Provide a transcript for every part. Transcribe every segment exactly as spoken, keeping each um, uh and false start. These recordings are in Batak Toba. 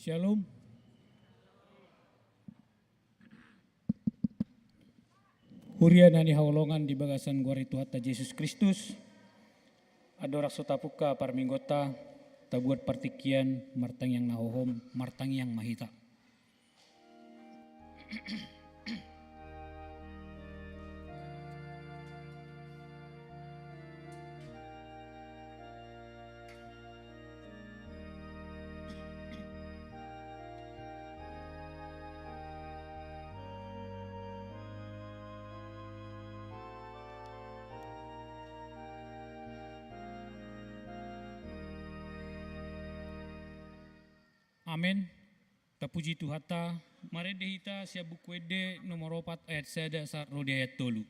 Shalom. Huria na hinaholongan di bagasan goar ni Tuhanta Jesus Kristus, andorang so tapungka parmingguonta, tabuat partingkian, martangiang na hohom, martangiang ma hita. Amen. Tapuji Tuhanta. Marende hita sian Buku Ende nomor opat ayat sada sahat ro di ayat tolu.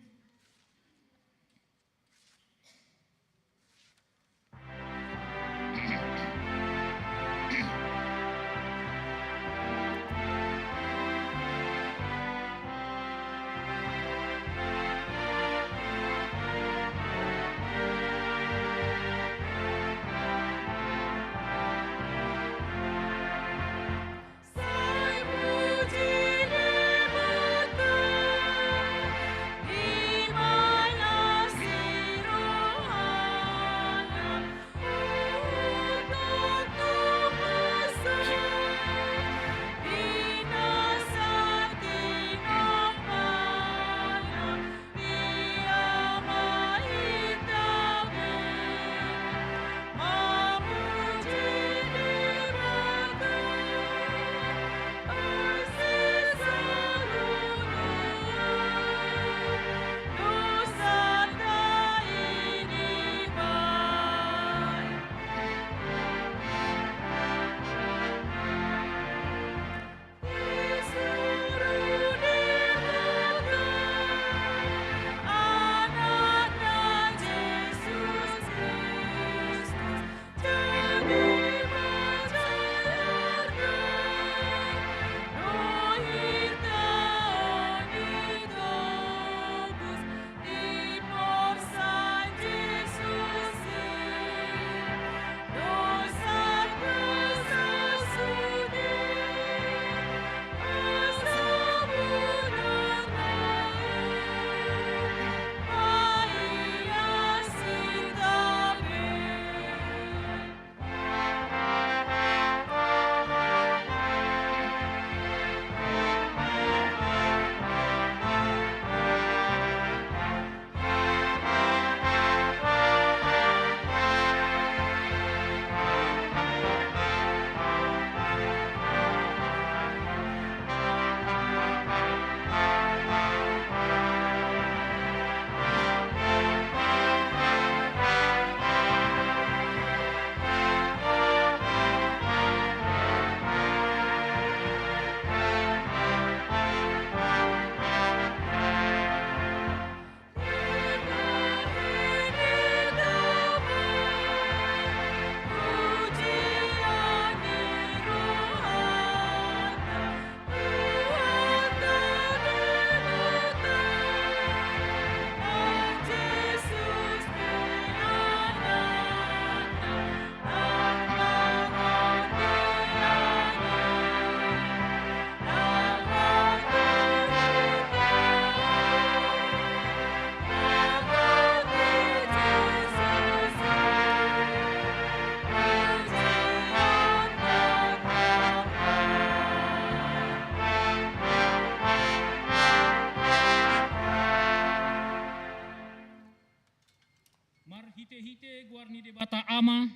Marhitehite goar ni Debata Ama,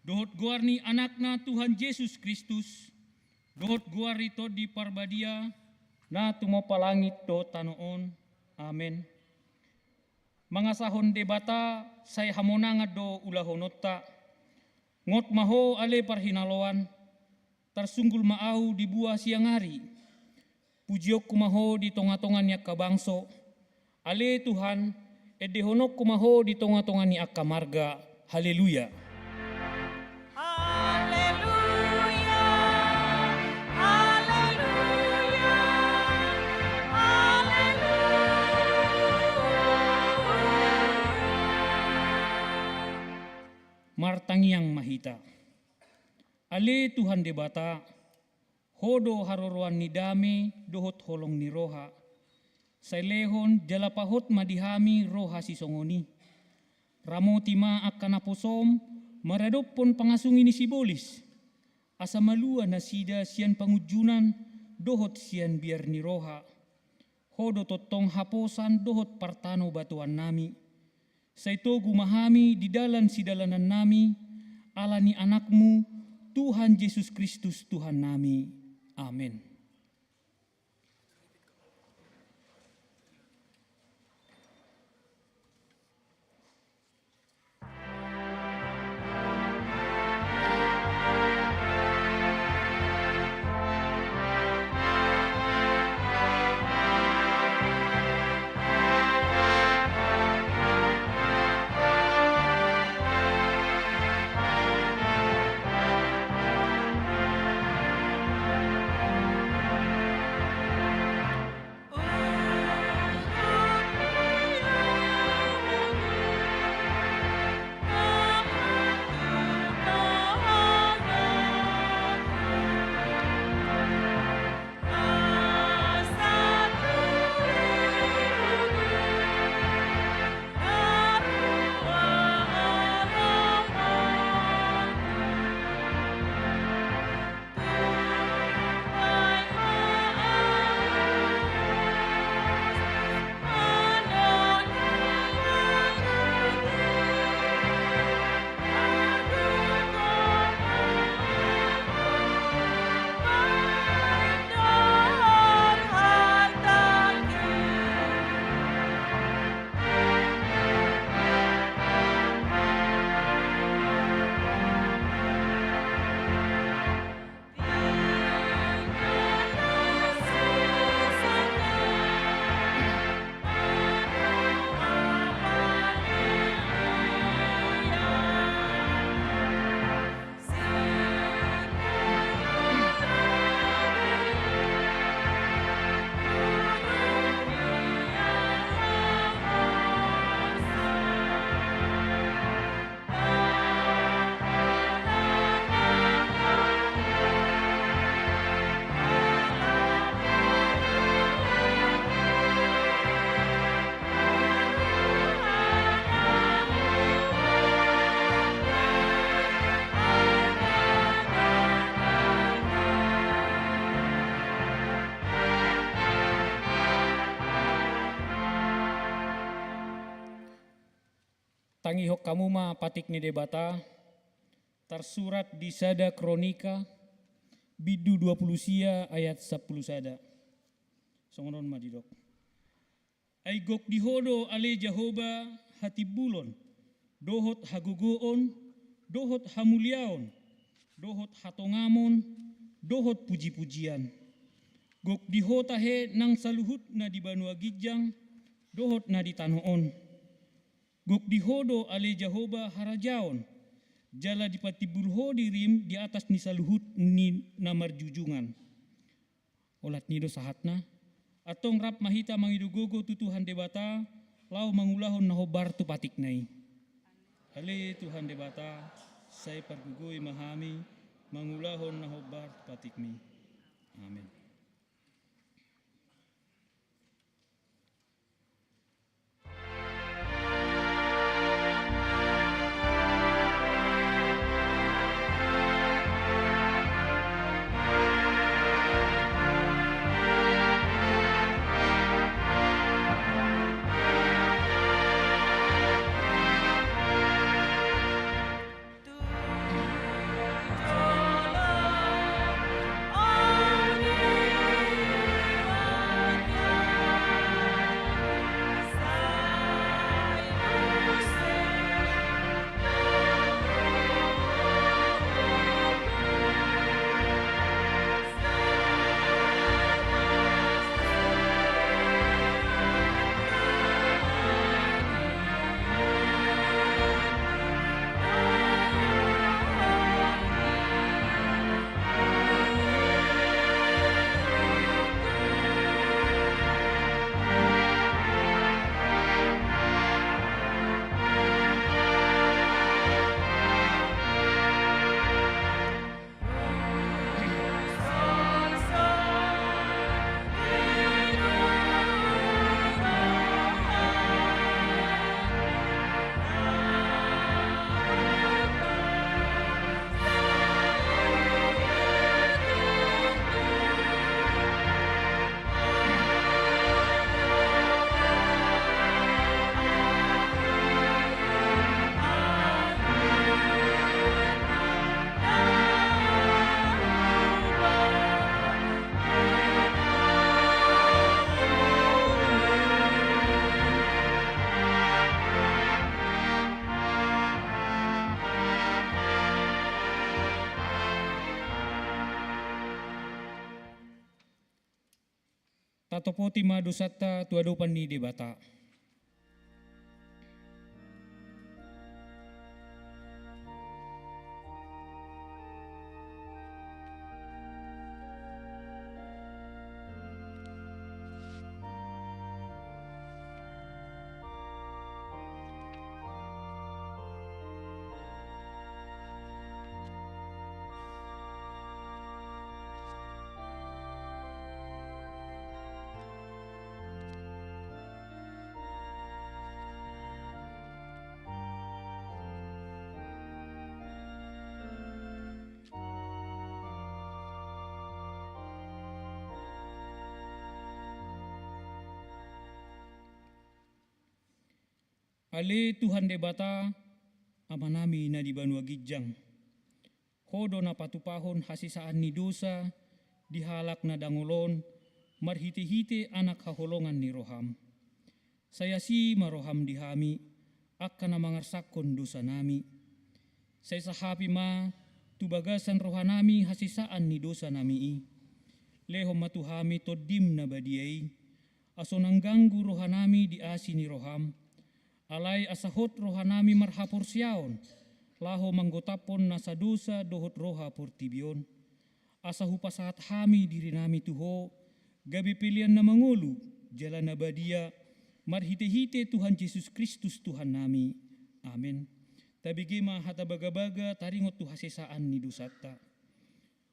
dohot goar ni Anakna Tuhan Jesus Kristus, dohot goar ni Tondi Parbadia, na tumompa langit dohot tano on. Amen. Mangasahon Debata sai hamonangan do ulahononta. Ngot ma ho ale parhinaloan, tarsunggul ma ahu di buah siang ari. Pujionku ma ho di tongatonga ni angka bangso. Ale Tuhan, endehononku ma ho di tongatonga ni angka marga. Haleluya. Haleluya, haleluya, haleluya. Martangiang ma hita. Ale Tuhan Debata, Ho do haroroan ni dame dohot holong ni roha. Sai lehon jala pahot ma di hami roha sisongon i. Ramoti ma angka naposom maradophon pangasung ni sibolis, asa malua nasida sian pangunjunan dohot sian biar ni roha. Ho do tongtong haposan dohot partanobatoannami. Sai togu ma hami di dalan sidalanannami, ala ni Anakmu, Tuhan Jesus Kristus Tuhannami. Amen. Tangihon hamu ma patik ni Debata, tarsurat di sada Kronika, bindu dua pulu sia ayat sampulu sada. Songon on ma didok. Ai gok di Ho do ale Jahowa hatimbulon, dohot hagogoon, dohot hamuliaon, dohot hatongamon, dohot pujipujian. Gok di Ho tahe nang saluhutna di banua ginjang, dohot na di tano on. Gok di Ho do ale Jahowa harajaon, jala dipatimbul Ho dirim di atas ni saluhut ni na marjujungan. Olat ni i do sahatna, antong rap ma hita mangido gogo tu Tuhan Debata, laho mangulahon na hombar tu patikna i. Ale Tuhan Debata, sai pargogoi ma hami, mangulahon na hombar tu patikmi. Amen. Topoti ma dosanta tu adopan ni Debata. Ale Tuhan Debata, Amanami na di banua ginjang, Ho do na patupahon hasesaan ni dosa di halak na dangol on marhitehite Anak haholongan ni roham. Sai asi ma roham di hami, angka na mangarsangkon dosanami. Sai sahapi ma tu bagasan rohanami hasesaan ni dosanami i. Lehon ma tu hami Tondim na badia i, asa unang ganggu rohanami di asi ni roham. Alai asa hot rohanami marhaporseaon, laho manggotaphon nasa dosa dohot roha portibi on. Asa hupasahat hami dirinami tu Ho, gabe pelean na mangolu, jala na badia, marhitehite Tuhan Jesus Kristus Tuhannami. Amen. Tabege ma hata bagabaga taringot tu hasesaan ni dosanta.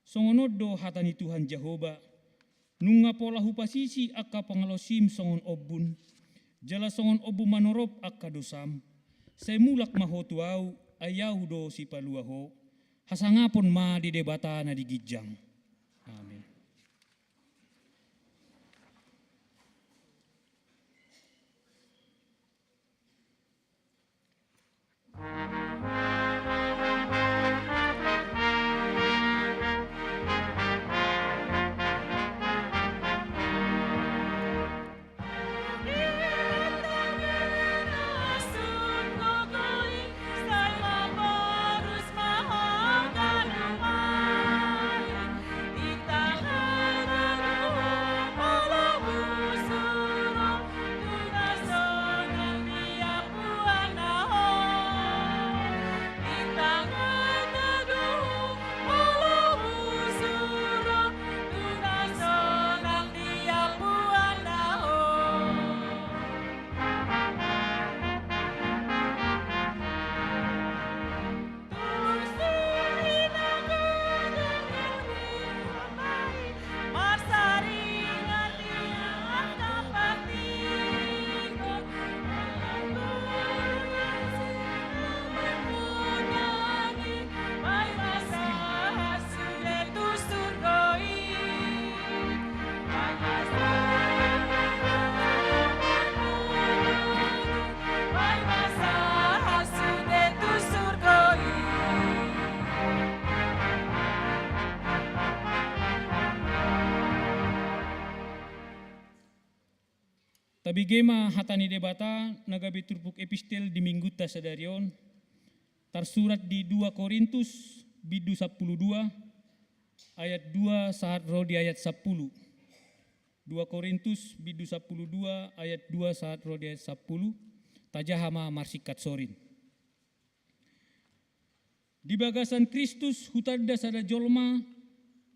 Songon on do hata ni Tuhan Jahowa: Nunga pola hupasisi angka pangalaosim songon ombun, jala songon ombun manorop angka dosam. Sai mulak ma ho tu Ahu, ai Ahu do sipalua ho. Hasangapon ma di Debata na di ginjang. Amen. Tabege ma hata ni Debata na gabe turpuk epistel di minggunta sadari on, tarsurat di dua Korintus bindu sampulu dua ayat dua sahat ro di ayat sampulu. Dua Korintus bindu sampulu dua ayat dua sahat ro di ayat sampulu. Tajaha ma marsingkat sorin. Di bagasan Kristus hutanda sada jolma,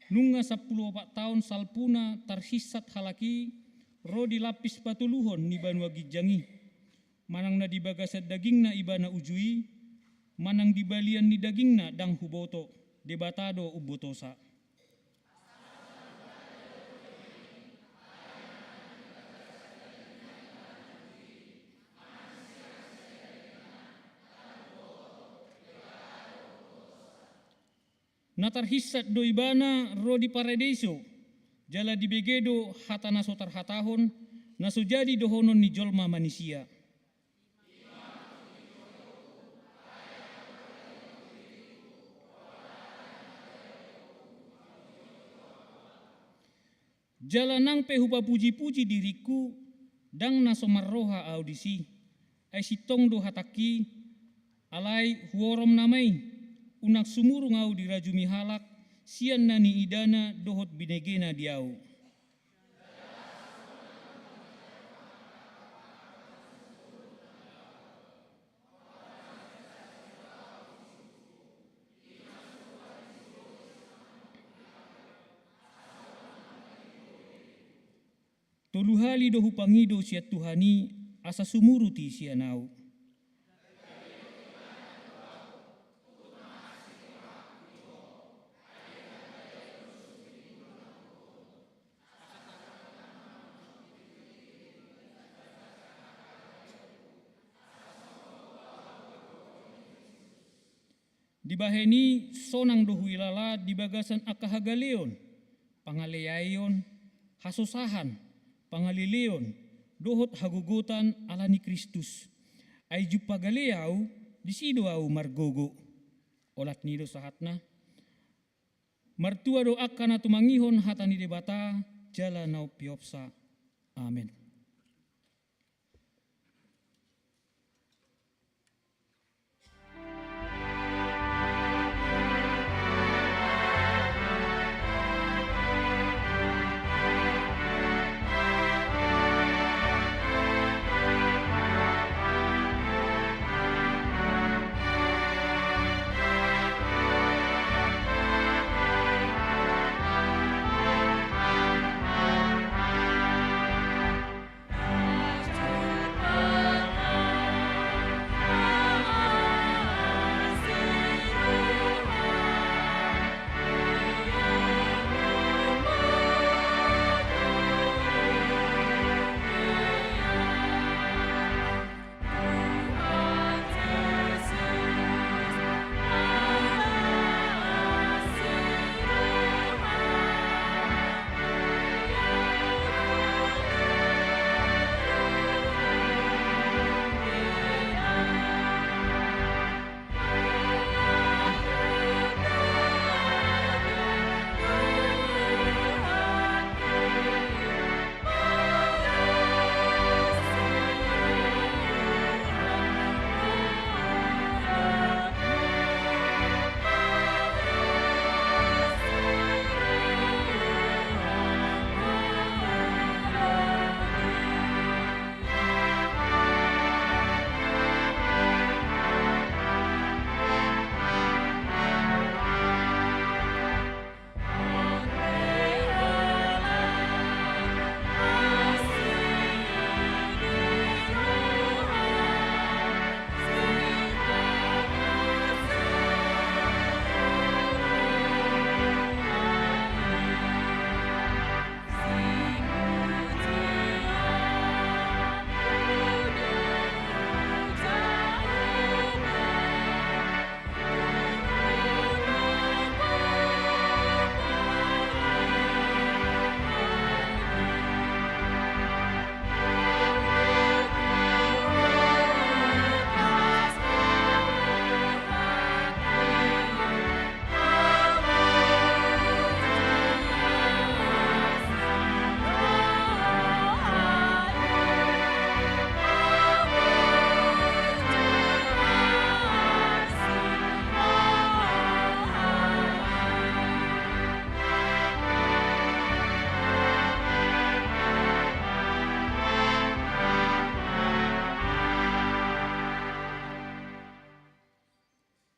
nunga sampulu opat taon salpuna tarhinsat halak i, ro di lampis patoluhon ni banua ginjang i. Manang na di bagasan dagingna ibana uju i, manang di balian ni dagingna ndang huboto, Debata do umbotosa. Na tarhinsat do ibana ro di paradeiso, jala dibege do hata na so tarhatahon, na so jadi dohonon ni jolma manisia. Jala nang pe hupapujipuji diringku, ndang na so marroha ahu disi. Ai sintong do hatangki, alai huorom nama i, unang sumurung ahu dirajumi halak, sian na niidana dohot binegena di ahu. Tolu hali do hupangido sian Tuhan i, asa sumurut i sian ahu. Dibahen i sonang do huilala di bagasan angka hagaleon, pangaleaion, hasosahan, pangaleleon, dohot hagogotan ala ni Kristus. Ai jumpang gale ahu, disi do ahu margogo. Olat ni i do sahatna. Martua do angka na tumangihon hata ni Debata, jala na umpeopsa. Amen.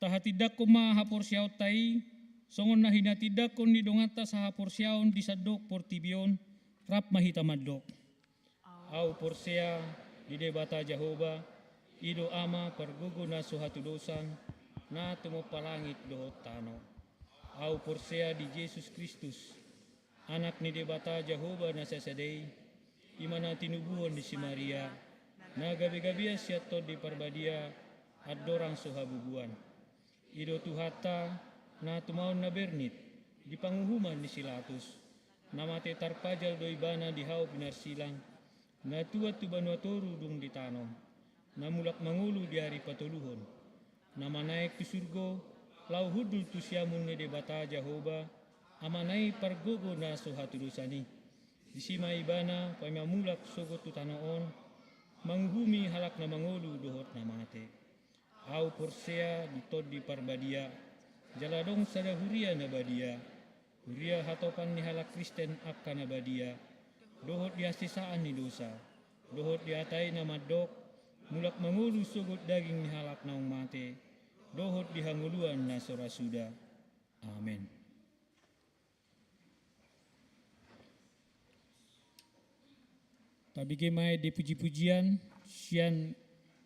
Tahatindangkon ma haporseaonta i, songon na hinatindangkon ni donganta sahaporseaon di sandok portibi on, rap ma hita mandok. Ahu porsea di Debata Jahowa, i do Ama pargogo na so hatudosan, na tumompa langit dohot tano. Ahu porsea di Jesus Kristus, Anak ni Debata Jahowa na sasada i, i ma na tinubuhon ni si Maria, na gabegabean sian Tondi Parbadia, andorang so habubuan. I do Tuhanta, na tumaon na bernit, di panguhuman ni si Latus, na mate tarpajal do Ibana di hau pinarsilang, na tuat tu banua toru dung ditanom, na mulak mangolu di ari patoluhon, na manaek tu surgo, laho hundul tu siamun ni Debata Jahowa, Amana i pargogo na so hatudosan i. Disi ma Ibana paima mulak sogot tu tano on, manguhumi halak na mangolu dohot na mate. Ahu porsea di Tondi Parbadia, jala adong sada huria na badia, huria hatopan ni halak Kristen angka na badia, dohot di hasesaan ni dosa, dohot di hata i na mandok, mulak mangolu sogot daging ni halak naung mate, dohot di hangoluan na so ra suda. Amen. Bege ma i di puji-pujian sian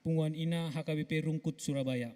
Punguan Ina H K B P Rungkut Surabaya.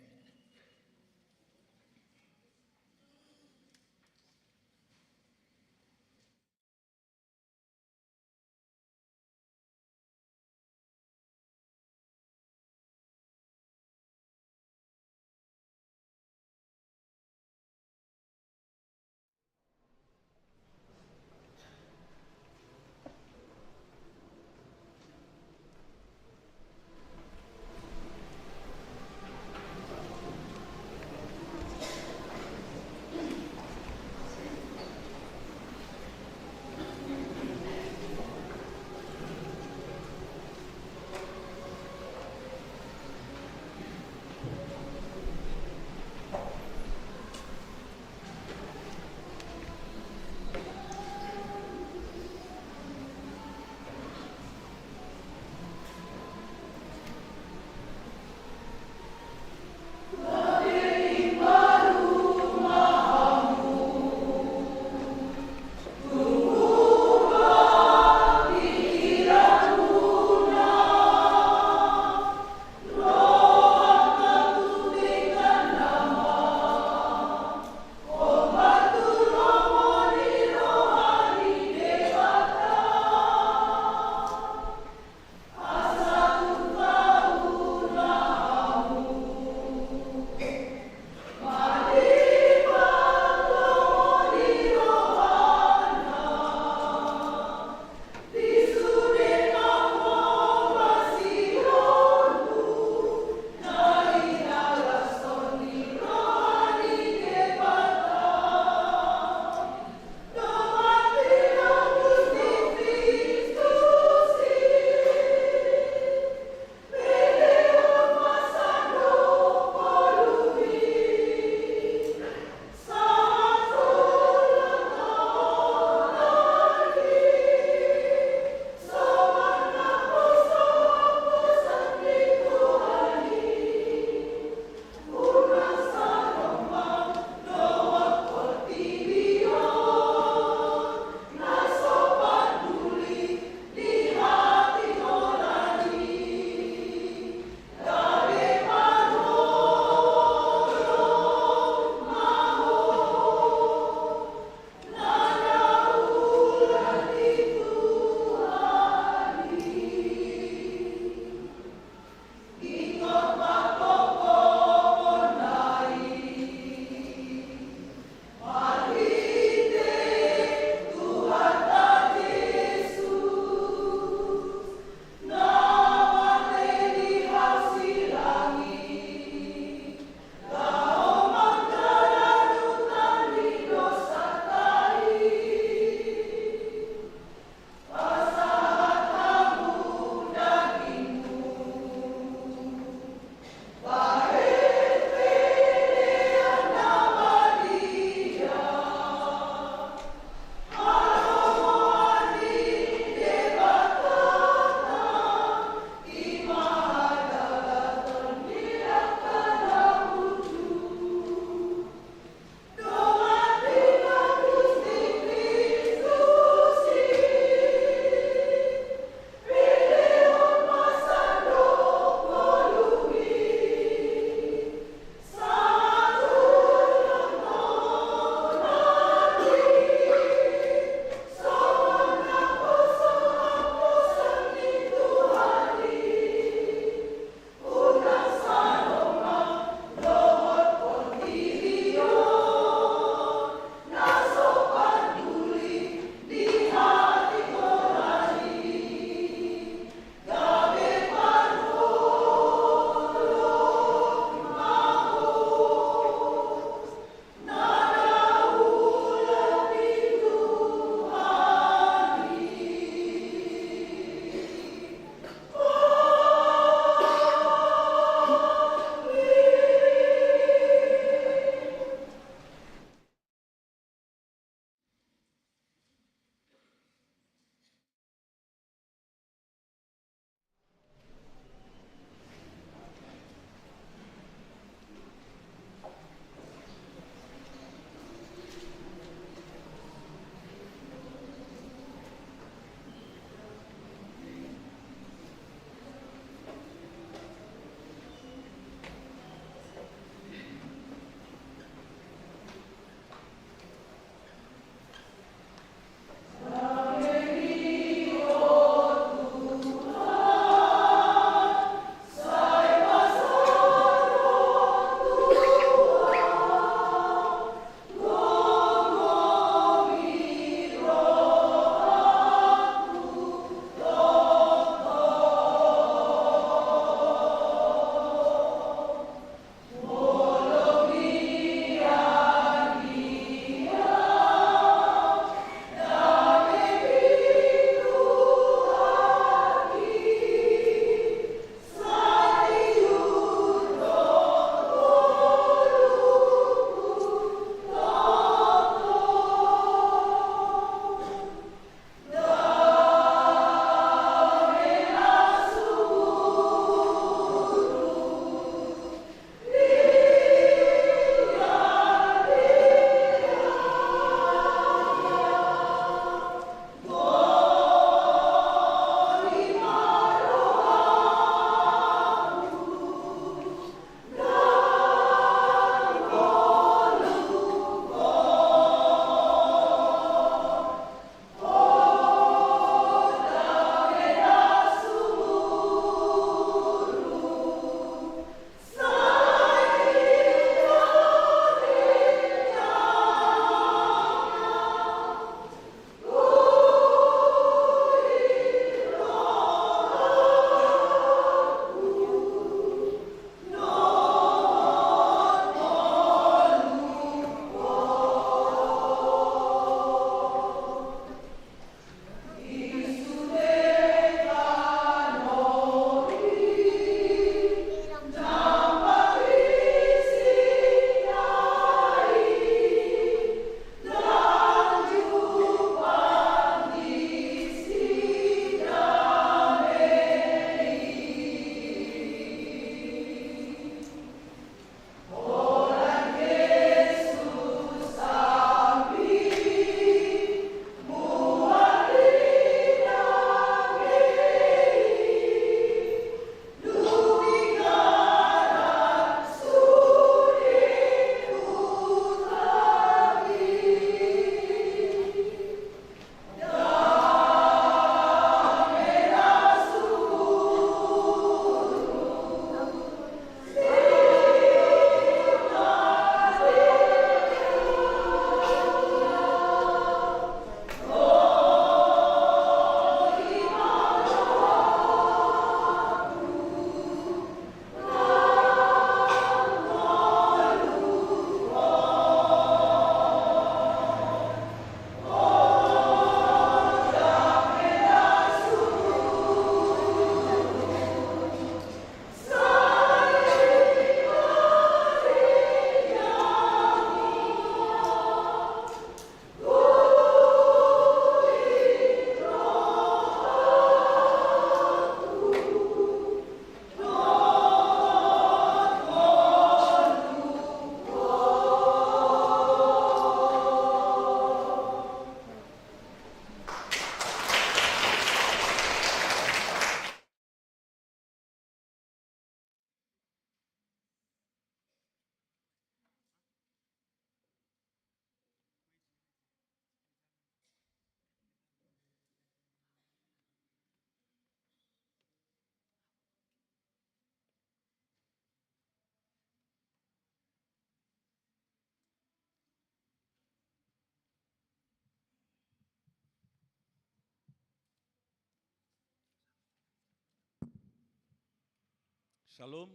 Syalom.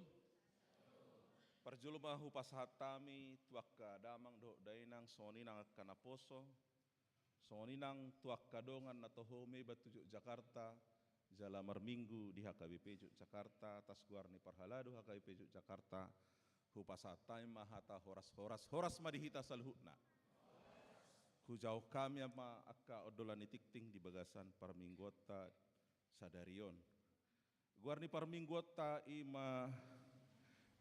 Parjolo ma hupasahat hami tu angka damang dohot dainang, songon i nang angka naposo, songon i nang tu angka dongan na toho memba tu Yogyakarta, jala marminggu di H K B P Yogyakarta, atas goar ni parhalado H K B P Yogyakarta, hupasahat hami ma hata horas-horas, horas ma di hita saluhutna. Hujalo hami ma angka ondolan ni tingting di bagasan parmingguonta sadari on. Goar ni parmingguonta i ma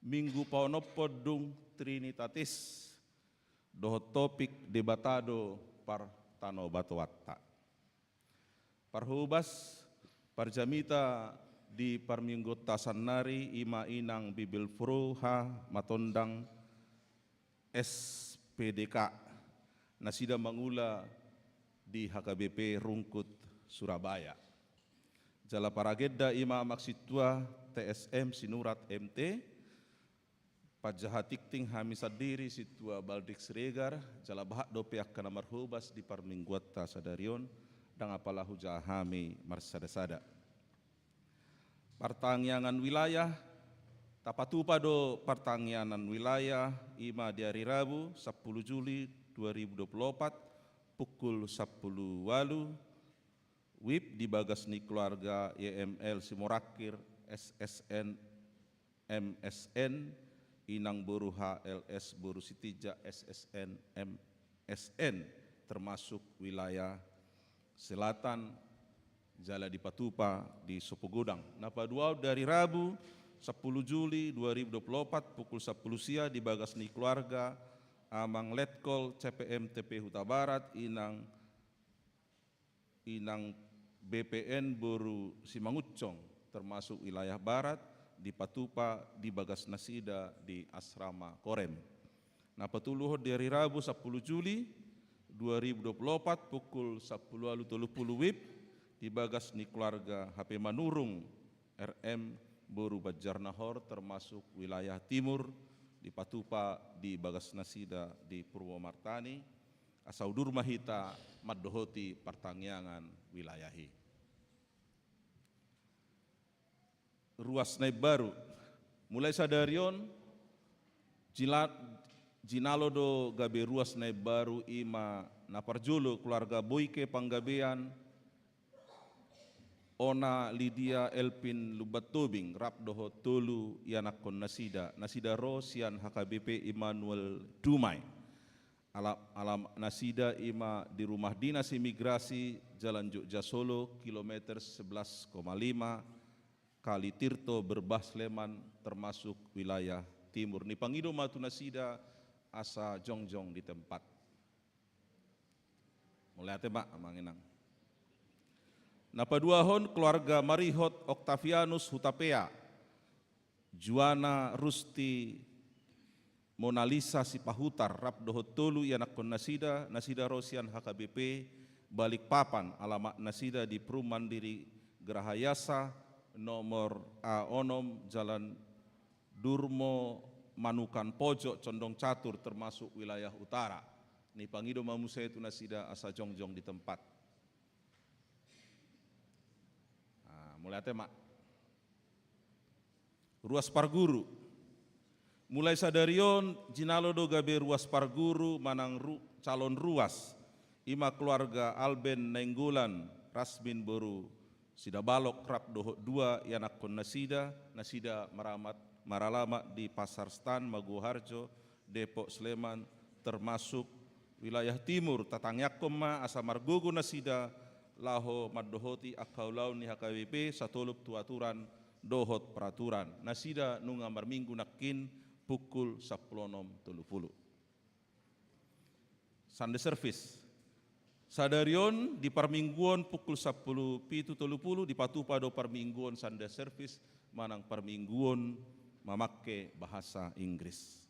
Minggu paonomhon dung Trinitatis, dohot topik Debata do partanobatoanta. Parhobas, parjamita di parmingguonta sannari i ma inang Bibelvrouw H. Matondang, S P D K, nasida mangula di H K B P Rungkut, Surabaya. Jala paragenda i ma Amang Sintua T S M Sinurat M T, panjaha tingting hami sandiri Sintua Baldik Siregar, jala bahat dope angka na marhobas di parmingguonta sadari on, ndang apala hujaha hami marsada-sada. Partangiangan wilayah, tapatupa do partangiangan wilayah i ma di ari Rabu, sampulu Juli dua ribu dua puluh opat, pukul sampulu ualu, W I B di bagas ni keluarga Y M L Simorangkir, S S N, M S N, inang boru H L S boru Sitinjak, S S N, M S N, termasuk wilayah selatan, jala dipatupa di Sopogodang. Na paduahon di ari Rabu, sampulu Juli dua ribu dua puluh opat, pukul sampulu sia di bagas ni keluarga Amang Letkol C P M T P Hutabarat, inang, inang B P N boru Simangunsong, termasuk wilayah barat, dipatupa di bagas nasida di Asrama Korem. Na patoluhon di ari Rabu sampulu Juli dua ribu dua puluh opat, pukul sampulu ualu tolu pulu W I B, di bagas ni keluarga H P Manurung R M boru Banjarnahor, termasuk wilayah timur, dipatupa di bagas nasida di Purwomartani, asa udur ma hita mandohoti partangiangan wilayah i. Ruas na imbaru. Mulai sadari on, jila-, jinalo do gabe ruas na imbaru i ma na parjolo keluarga Boike Panggabean, Ona Lydia Elvin Lumban Tobing, rap dohot tolu ianakhon nasida, nasida ro sian H K B P Immanuel Dumai. Ala-, alamat nasida i ma di rumah dinas imigrasi, Jalan Jogja Solo, kilometer sebelas koma lima, Kalitirto, Berbah, Sleman, termasuk wilayah timur. Nipangido ma tu nasida asa jongjong di tempat. Mauliate ma, Amang Inang. Na paduahon keluarga Marihot Octavianus Hutapea, Juana Rusti Monalisa Sipahutar, rap dohot tolu ianakhon nasida, nasida ro sian H K B P Balikpapan, alamat nasida di Perum Mandiri Gerahayasa, nomor A onom, Jalan Durmo Manukan Pojok, Condong Catur, termasuk wilayah utara. Nipangido ma muse tu nasida asa jongjong di tempat. Ah, mauliate ma. Ruas parguru. Mulai sadari on, jinalo do gabe ruas parguru manang ru-, calon ruas. I ma keluarga Alben Nainggolan, Rasmin boru Sidabalok, rap dohot dua ianakhon nasida, nasida maramat-, maralamat di Pasar Stan, Maguwoharjo, Depok, Sleman, termasuk wilayah timur. Tatangiangkon ma asa margogo nasida laho mandohoti angka ulaon ni H K B P, satolop tu aturan dohot peraturan. Nasida nunga marminggu nangkin pukul sampulu onom tolu pulu. Sunday service. Sadari on di parmingguon pukul sampulu pitu tolu pulu dipatupa do parmingguon Sunday service manang parmingguon mamangke bahasa Inggris.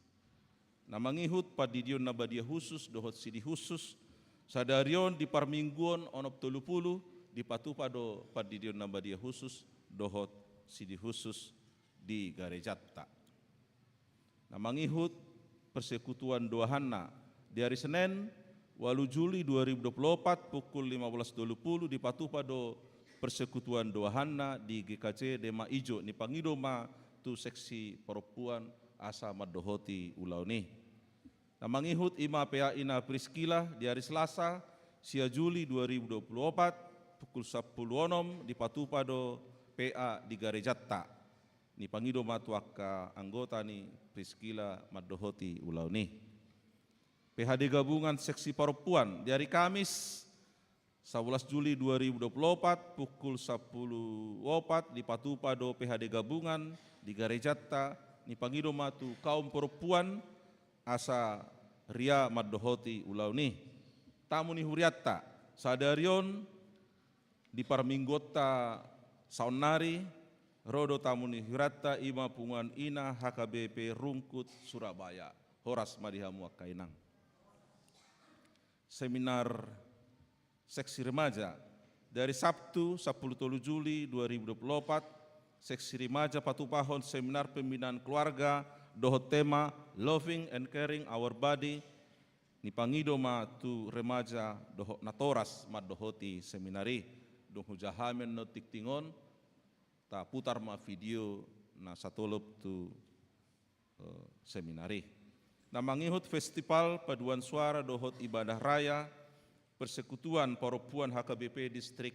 Na mangihut pandidion na badia husus dohot sidi husus, sadari on di parmingguon onom tolu pulu dipatupa do pandidion na badia husus dohot sidi husus di garejanta. Na mangihut persekutuan doahanna di ari Senen, ualu Juli dua ribu dua puluh opat, pukul lima belas tolu pulu dipatupa do persekutuan doahanna di G K J Dema Ijo. Nipangido ma tu seksi parompuan asa mandohoti ulaon i. Na mangihut i ma P A ina Priskila di ari Selasa, sia Juli dua ribu dua puluh opat, pukul sampulu onom dipatupa do P A di garejanta. Nipangido ma tu angka anggota ni Priskila mandohoti ulaon i. P H D gabungan seksi parompuan di ari Kamis, sabolas Juli dua ribu dua puluh opat, pukul sampulu opat, dipatupa do P H D gabungan di garejanta. Nipangido ma tu kaum parompuan asa ria mandohoti ulaon i. Tamu ni hurianta, sadari on di parmingguonta saonnari, ro do tamu ni hurianta, i ma punguan ina H K B P Rungkut Surabaya. Horas ma di hamu angka inang. Seminar seksi remaja. Dari Sabtu, sampulu tolu Juli dua ribu dua puluh opat, seksi remaja patupahon seminar pembinaan keluarga dohot tema Loving and Caring Our Body. Nipangido ma tu remaja dohot natoras mandohoti seminar i. Dung hujaha hami annon tingting on, taputar ma video na satolop tu eh, seminar i. Na mangihut festival paduan suara dohot ibadah raya Persekutuan Parompuan H K B P Distrik,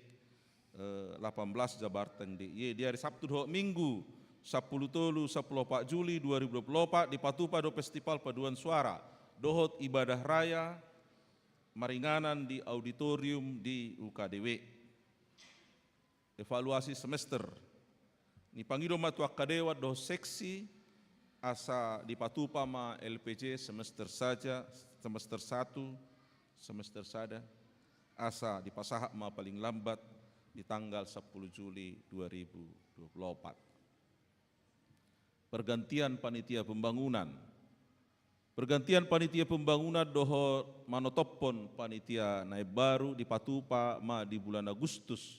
eh, lapan belas Jabarteng D I E di ari Sabtu dohot Minggu, sampulu tolu, sampulu opat Juli dua ribu dua puluh opat, dipatupa do festival paduan suara dohot ibadah raya maringanan di auditorium di U K D W. Evaluasi semester. Nipangido ma tu angka dewan dohot seksi asa dipatupa ma L P J semester saja, semester satu, semester sada, asa dipasahat ma paling lambat di tanggal sampulu Juli dua ribu dua puluh opat. Pergantian panitia pembangunan. Pergantian panitia pembangunan dohot manotophon panitia na imbaru dipatupa ma di bulan Agustus,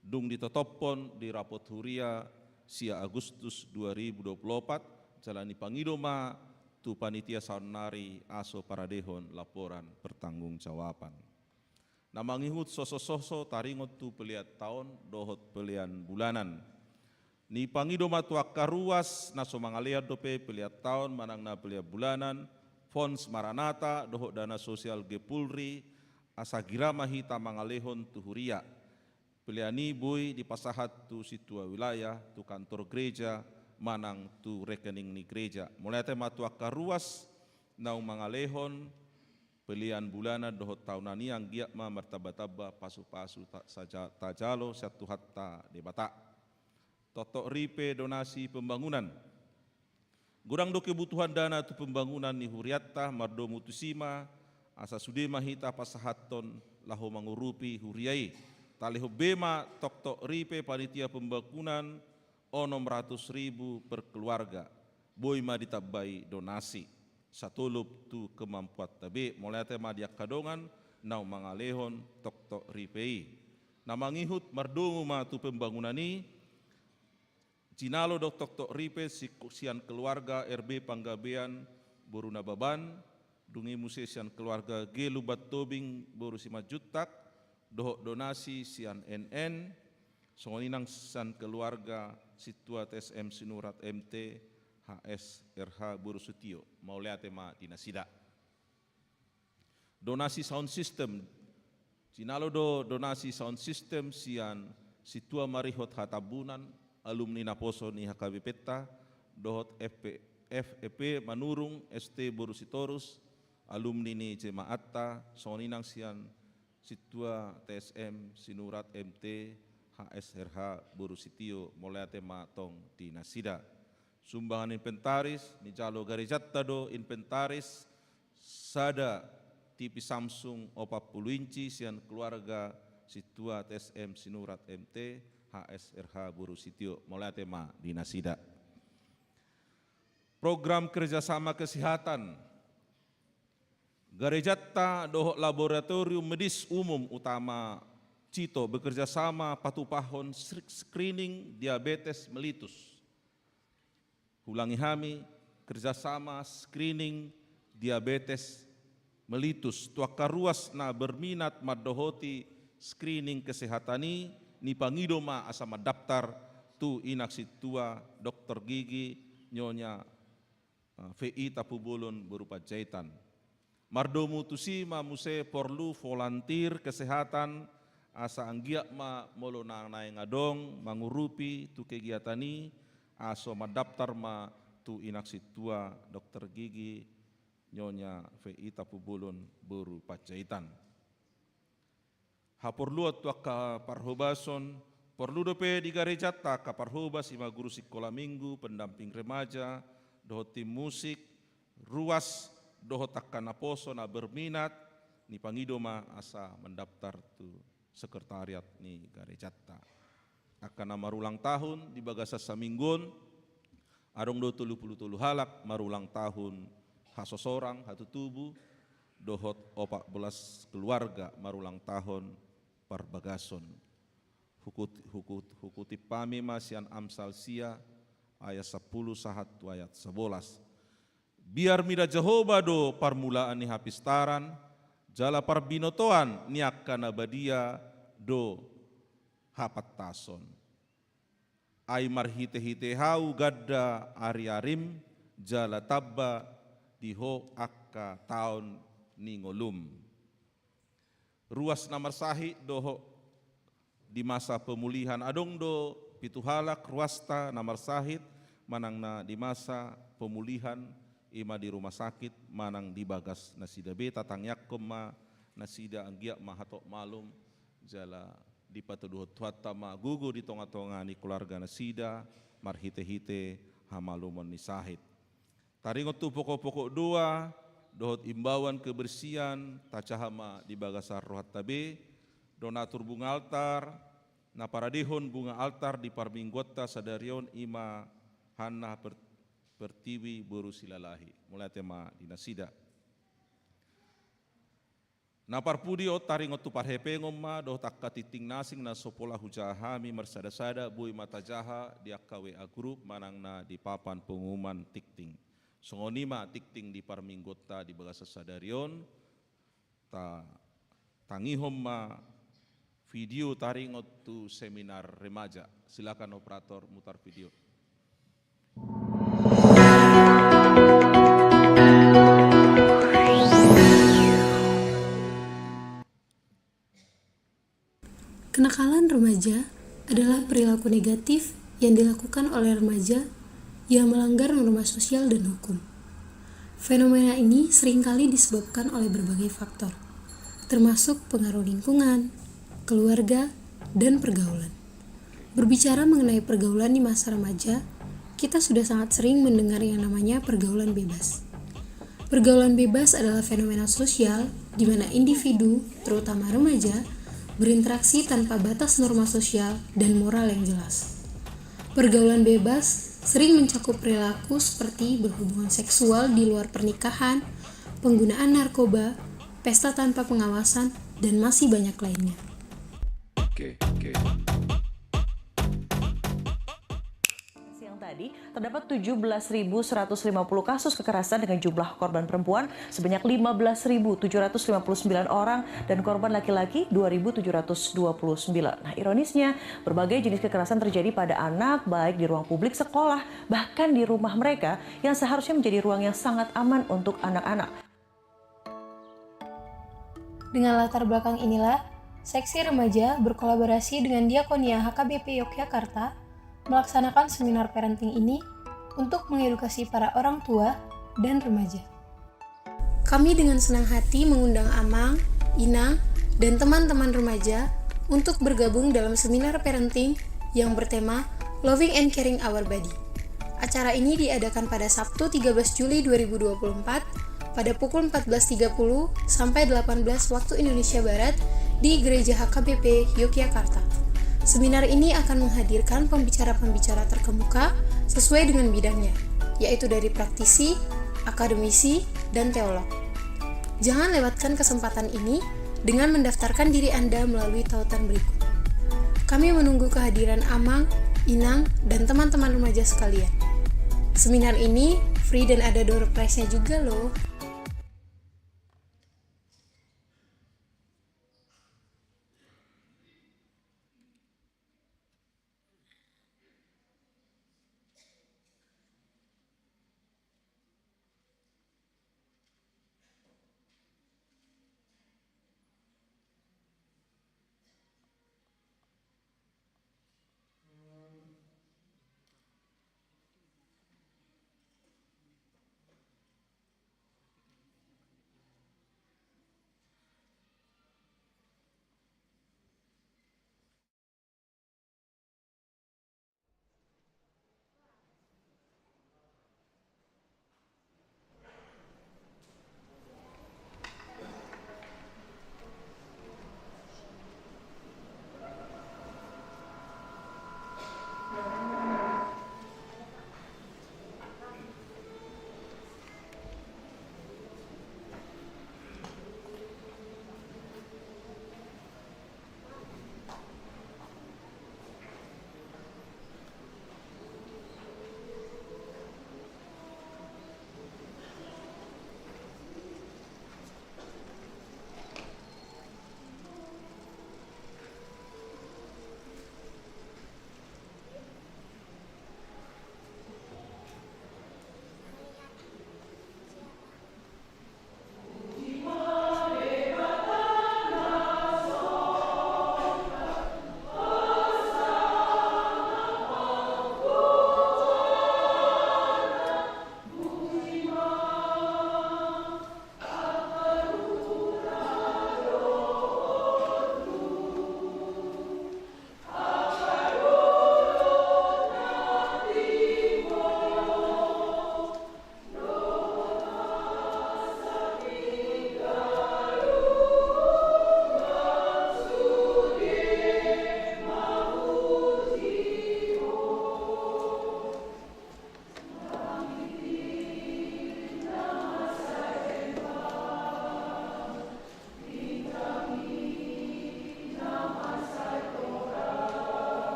dung ditotophon di rapot huria sia Agustus dua ribu dua puluh opat, jala nipangido ma tu panitia saonnari aso paradehon laporan pertanggungjawaban. Na mangihut sosososo taringot tu pelean taon dohot pelean bulanan. Nipangido ma tu angka ruas na so mangalean dope pelean taon manang na pelean bulanan, Fons Maranatha dohot dana sosial Gepulri, asa gira ma hita mangalehon tu huria. Pelean i boi dipasahat tu sintua wilayah, tu kantor gereja, manang tu rekening ni gereja. Mauliate ma tu angka ruas naung mangalehon pelean bulanan dohot taonan i, anggiat ma martambatamba pasupasu ta-, saja-, tajalo sian Tuhanta Debata. Toktok ripe donasi pembangunan. Godang do kebutuhan dana tu pembangunan ni hurianta, mardomu tusi ma asa sude ma hita pasahathon laho mangurupi huria i. Talehon be ma toktok ripe panitia pembangunan onom ratus ribu per keluarga. Boi ma ditambai donasi satolop tu kemampuanta be. Mauliate ma di angka dongan naung mangalehon toktok ripe i. Na mangihut mardomu ma tu pembangunan i. Jinalo do toktok ripe si-, sian keluarga R B Panggabean boru Nababan, dung i muse sian keluarga G Lumban Tobing boru Simanjuntak, dohot donasi sian N N, songon i nang sian keluarga sintua T S M Sinurat M T, H S R H boru Sutio. Mauliate ma di nasida. Donasi sound system. Jinalo do donasi sound system sian sintua marihot hatambunan, alumni naposo ni H K B P-ta, dohot F P, F P Manurung S T boru Sitorus, alumni ni jemaatta, songon i nang sian sintua T S M Sinurat M T, H S R H boru Sutio. Mauliate ma tong di nasida. Sumbangan inventaris, nijalo garejanta do inventaris sada T V Samsung opat pulu inci sian keluarga sintua T S M Sinurat M T, H S R H boru Sutio. Mauliate ma di nasida. Program kerjasama kesehatan. Garejanta dohot Laboratorium Medis Umum Utama Cito bekerja sama patupahon sri-, screening diabetes mellitus. Hulangi hami, kerjasama screening diabetes mellitus. Tu angka ruas na berminat mandohoti screening kesehatan i, nipangido ma asa mandaptar tu inang sintua Dok-, dokter gigi Nyonya, eh, V I Tampubolon boru Panjaitan. Mardomu tusi ma muse porlu volunteer kesehatan, asa anggiat ma molo na naeng adong mangurupi tu kegiatan i, aso mandaptar ma tu inang sintua dokter gigi Nyonya V I Tampubolon boru Panjaitan. Haporluan tu angka parhobason, porlu dope di garejanta angka parhobas, i ma guru sikola minggu, pendamping remaja, dohot tim musik, ruas, dohot angka naposo na berminat, nipangido ma asa mandaptar tu sekretariat ni garejanta. Angka na marulang tahun di bagasan saminggu on, adong do tolu pulu tolu halak marulang tahun hasosorang, hatutubu, dohot opat belas keluarga marulang tahun parbagason. Hukut-, hukut-, hukutip hami ma sian Amsal sia ayat sampulu sahat tu ayat sabolas. Biar mida Jahowa do parmulaan ni hapistaran, jala parbinotoan ni angka na badia do hapantason. Ai marhitehite hau ganda ariarim, jala tamba di ho angka taon ni ngolum. Ruas na marsahit dohot di masa pemulihan. Adong do pitu halak ruasta na marsahit manang na di masa pemulihan, i ma di rumah sakit manang di bagas nasida be. Tatangiangkon ma nasida anggiat ma hatop malum jala dipatuduhon Tuhanta ma gogo di tongatonga ni keluarga nasida marhitehite hamalumon ni sahit. Taringot tu pokok-pokok doa dohot imbauan kebersihan, tajaha ma di bagasan rohanta be. Donatur bunga altar, na paradehon bunga altar di parmingguonta sadari on, i ma Hanna Per-, Pertiwi boru Silalahi. Mauliate ma di nasida. Na parpudi on, taringot tu parhepengon ma dohot angka tingting na asing na so pola hujaha hami marsada-sada, boi ma tajaha di angka W A group manang na di papan pengumuman tingting. Songon i ma tingting di parmingguonta di bagasan sadari on. Ta-, tangihon ma video taringot tu seminar remaja. Silakan operator mutar video. Kenakalan remaja adalah perilaku negatif yang dilakukan oleh remaja yang melanggar norma sosial dan hukum. Fenomena ini seringkali disebabkan oleh berbagai faktor, termasuk pengaruh lingkungan, keluarga, dan pergaulan. Berbicara mengenai pergaulan di masa remaja, kita sudah sangat sering mendengar yang namanya pergaulan bebas. Pergaulan bebas adalah fenomena sosial di mana individu, terutama remaja, berinteraksi tanpa batas norma sosial dan moral yang jelas. Pergaulan bebas sering mencakup perilaku seperti berhubungan seksual di luar pernikahan, penggunaan narkoba, pesta tanpa pengawasan, dan masih banyak lainnya. Oke, oke. Siang tadi, terdapat tujuh belas ribu seratus lima puluh kasus kekerasan dengan jumlah korban perempuan sebanyak lima belas ribu tujuh ratus lima puluh sembilan orang dan korban laki-laki dua ribu tujuh ratus dua puluh sembilan. Nah, ironisnya, berbagai jenis kekerasan terjadi pada anak, baik di ruang publik sekolah, bahkan di rumah mereka yang seharusnya menjadi ruang yang sangat aman untuk anak-anak. Dengan latar belakang inilah, Seksi Remaja berkolaborasi dengan Diakonia H K B P Yogyakarta melaksanakan seminar parenting ini untuk mengedukasi para orang tua dan remaja. Kami dengan senang hati mengundang Amang, Inang, dan teman-teman remaja untuk bergabung dalam seminar parenting yang bertema Loving and Caring Our Body. Acara ini diadakan pada Sabtu tiga belas Juli dua ribu dua puluh empat pada pukul empat belas tiga puluh sampai delapan belas waktu Indonesia Barat di Gereja H K B P Yogyakarta. Seminar ini akan menghadirkan pembicara-pembicara terkemuka sesuai dengan bidangnya, yaitu dari praktisi, akademisi, dan teolog. Jangan lewatkan kesempatan ini dengan mendaftarkan diri Anda melalui tautan berikut. Kami menunggu kehadiran Amang, Inang, dan teman-teman remaja sekalian. Seminar ini free dan ada door prize-nya juga loh.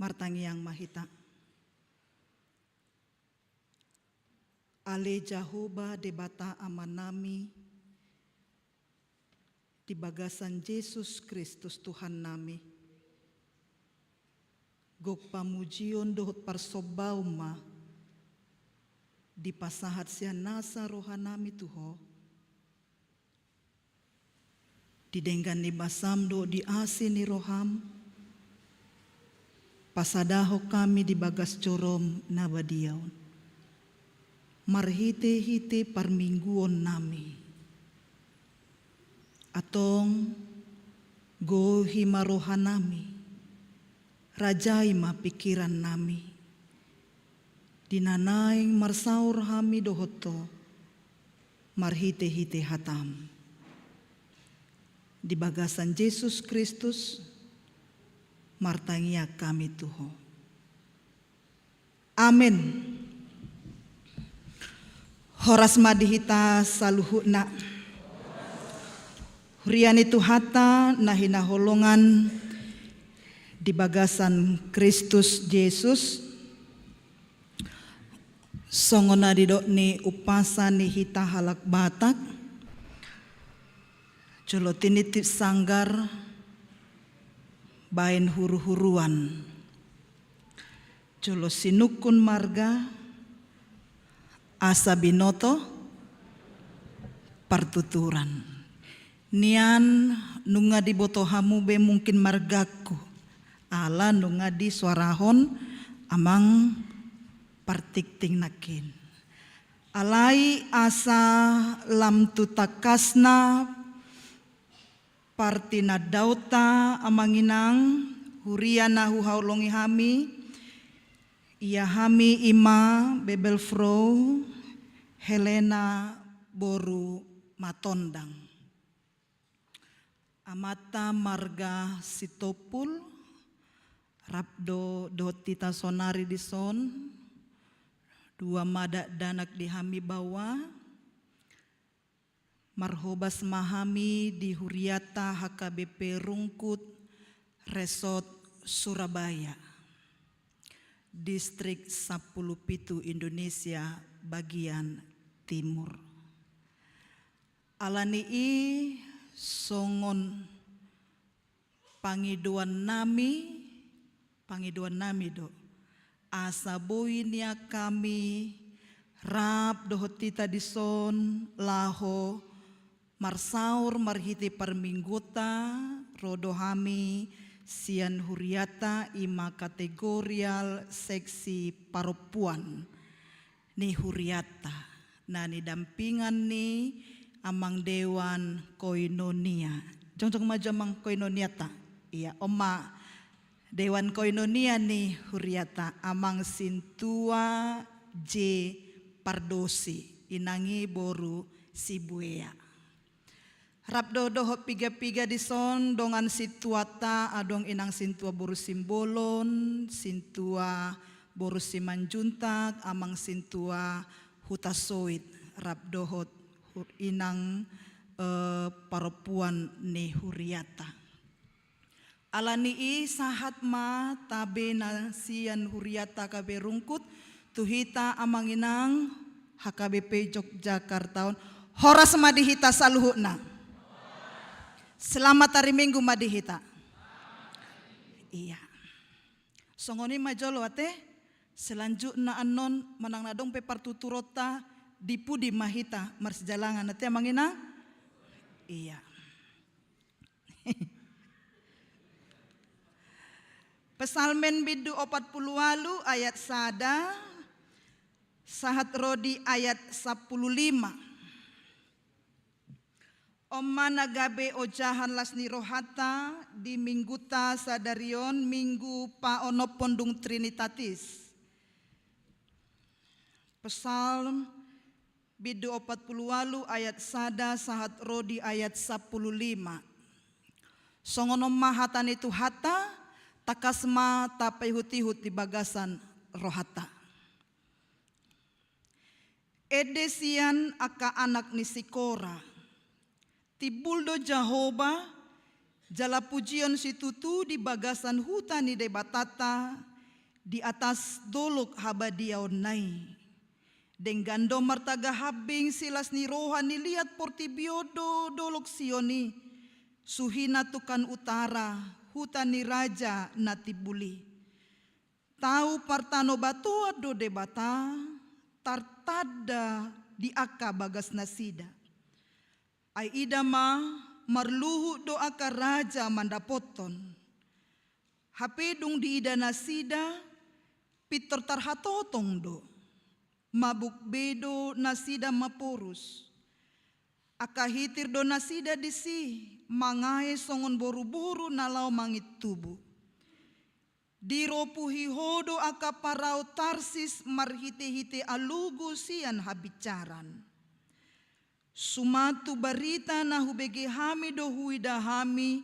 Martangiang ma hita. Ale Jahowa Debata Amanami, di bagasan Jesus Kristus Tuhannami, gok pamujion dohot parsombaon ma dipasahat sian nasa rohanami tu Ho. Di denggan ni basam dohot di asi ni roham, pasadahon hami di bagas jorom na badia on marhite-hite parmingguonnami. Antong, gohi ma rohanami, rajai ma pingkirannami, di na naeng marsaor hami dohot Ho marhite-hite hatam. Di bagasan Jesus Kristus martangiang hami tu Ho. Amen. Horas ma di hita saluhutna. Huria ni Tuhanta na hinaholongan di bagasan Kristus Jesus. Songon na nidok ni umpasa ni hita halak Batak, jolo tinitip sanggar baen huru-huruan, jolo sinungkun marga asa binoto partuturan. Nian nunga diboto hamu be mungkin margangku, ala nunga disuarahon amang partingting nangkin. Alai asa lam tu tangkasna partinandaonta, amang inang, huria na huhaholongi hami, ia hami i ma Bebel Frou Helena boru Matondang. Amanta marga Sitompul, rap do dohot hita saonari dison, dua ma dakdanak di hami baoa. Marhobas ma hami di hurianta H K B P Rungkut, Resort Surabaya, Distrik Sampulu Pitu Indonesia bagian timur. Alani i songon pangidoannami, pangidoannami do, asa boi nian hami rap dohot hita dison laho marsaor marhite parmingguonta, ro do hami sian hurianta, i ma kategorial seksi parompuan ni hurianta, na nidampingan ni amang dewan koinonia. Jongjong maju amang koinonianta. Ia, on ma dewan koinonia ni hurianta, amang Sintua J Pardosi, inang i boru Sibuea. Rap do dohot piga-piga dison dongan sintuanta, adong inang sintua boru Simbolon, sintua boru Simanjuntak, amang sintua Hutasoit, rap dohot hu-, inang, eh, parompuan ni hurianta. Alani i sahat ma tabe na sian hurianta H K B P Rungkut tu hita amang inang H K B P Yogyakarta on. Horas ma di hita saluhutna. Selamat hari Minggu ma di hita. Ia. Songon i ma jolo ate, selanjutna annon manang na adong pe partuturonta di pudi ma hita marsijalangan ate amang inang? Ia. Psalmen bindu opat pulu ualu ayat sada sahat ro di ayat sampulu lima. On ma na gabe ojahan las ni rohanta di minggunta sadari on, Minggu paonomhon dung Trinitatis. Psalm bindu opat pulu ualu ayat sada sahat ro di ayat sampulu lima. Songon on ma hata ni Tuhanta, tangkas ma tapaihut-ihut di bagasan rohanta. Ende sian angka anak ni si Kora. Timbul do Jahowa, jala pujion situtu di bagasan huta ni Debatanta, Di atas dolok habadiaonna i, denggan do martaga hambing silas ni roha ni liat portibi on do dolok Sion i, suhina tungkan utara, huta ni raja na timbul i. Tau partanobatoan do Debata, tartanda di angka bagasnasida. Ai ida ma, marluhut do angka raja mandapothon. Hape dung diida nasida, pintor tarhatotong do. Mabuk be do nasida maporus. Angka hitir do nasida disi, mangae songon boruboru na laho mangintubu. Diropuhi ho do angka parau Tarsis marhitehite alugu sian habinsaran. Suman tu barita na hubege hami do huida hami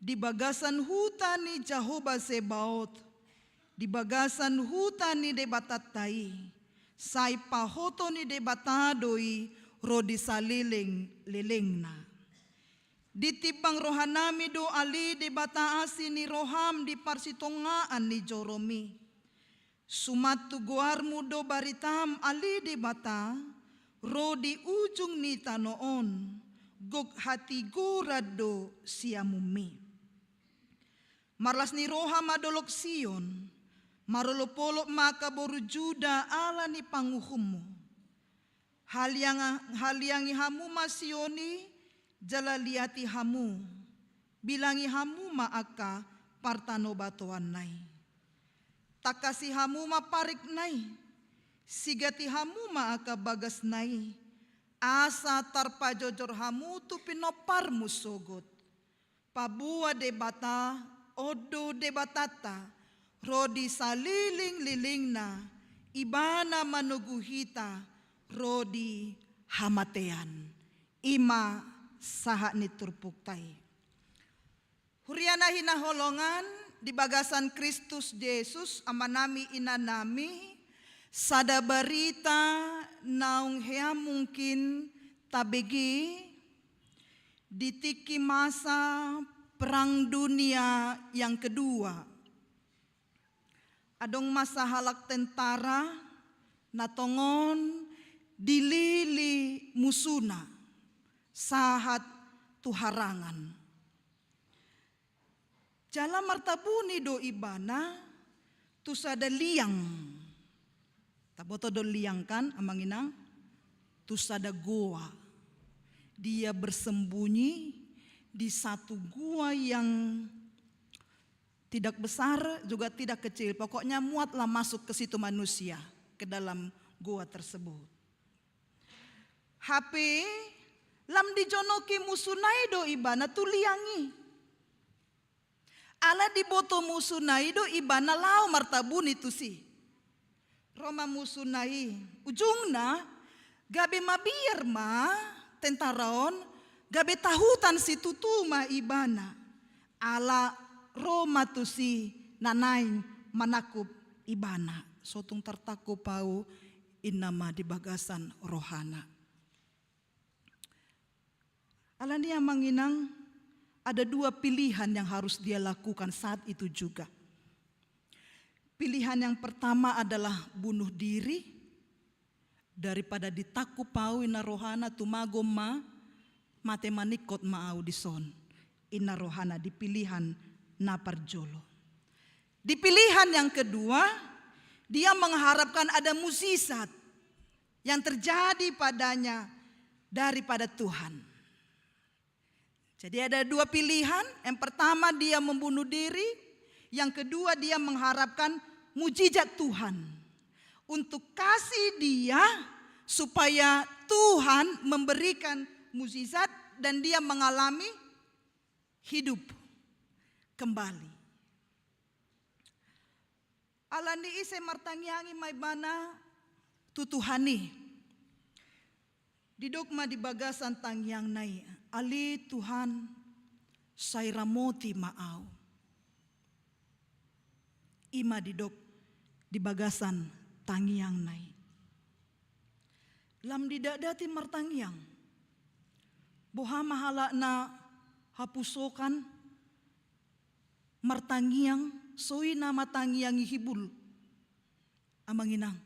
di bagasan huta ni Jahowa Zebaot, di bagasan huta ni Debatanta i, sai pahothon ni Debata do i ro di salelenglelengna. Ditimbang rohanami do ale Debata asi ni roham di parsitongaan ni joromi. Suman tu goarmu do baritam ale Debata, ro di ujung ni tano on, gok hatigoran do siamunmi. Marlas ni roha ma dolok Sion, marolopolop ma angka boru Juda ala ni panguhummu. Haliang-, haliangi hamu ma Sion i, jala liati hamu, bilangi hamu ma angka partanobatoanna i. Tangkasi hamu ma parikna i, sigati hamu ma angka bagasna i, asa tarpajojor hamu tu pinomparmu sogot. Paboa Debata, on do Debatanta, ro di salelenglelengna, Ibana manogu hita, ro di hamatean. I ma sahat ni turpukta i. Huria na hinaholongan di bagasan Kristus Jesus, amanami inanami, sada barita naung hea mungkin tabege di tingki masa Perang Dunia yang Kedua. Adong ma sahalak tentara na tongon dilili musuna sahat tu harangan. Jala martabuni do ibana tu sada liang. Taboto do liang kan, amang inang? Tu sada goa. Dia bersembunyi di satu gua yang tidak besar, juga tidak kecil. Pokoknya muatlah masuk ke situ manusia, ke dalam goa tersebut. Hape, lam dijonoki musuna i do ibana tu liang i. Ala diboto musuna i do ibana laho martabuni tusi. Ro ma musuna i. Ujungna, gabe mabiar ma tentara on, gabe tahutan situtu ma ibana. Ala ro ma tusi na naeng manangkup ibana. So tung tartangkup ahu, inna ma di bagasan rohana. Alani i, amang inang, ada dua pilihan yang harus dia lakukan saat itu juga. Pilihan yang pertama adalah bunuh diri, daripada ditangkup ahu, inna rohana, tumagom ma, mate maningkot ma ahu dison, inna rohana di pilihan na parjolo. Di pilihan yang kedua, dia mengharapkan ada mukjizat yang terjadi padanya daripada Tuhan. Jadi ada dua pilihan, yang pertama dia membunuh diri, yang kedua dia mengharapkan mujizat Tuhan untuk kasih dia supaya Tuhan memberikan mujizat dan dia mengalami hidup kembali. Alani i sai martangiangi ma ibana tu Tuhan i. Didok ma di bagasan tangiangna i, ale Tuhan, sai ramoti ma ahu. I ma didok di bagasan tangiangna i. Lam didatdati martangiang. Boha ma halak na hapusokan martangiang, so i na matangiangi hibul. Amang inang,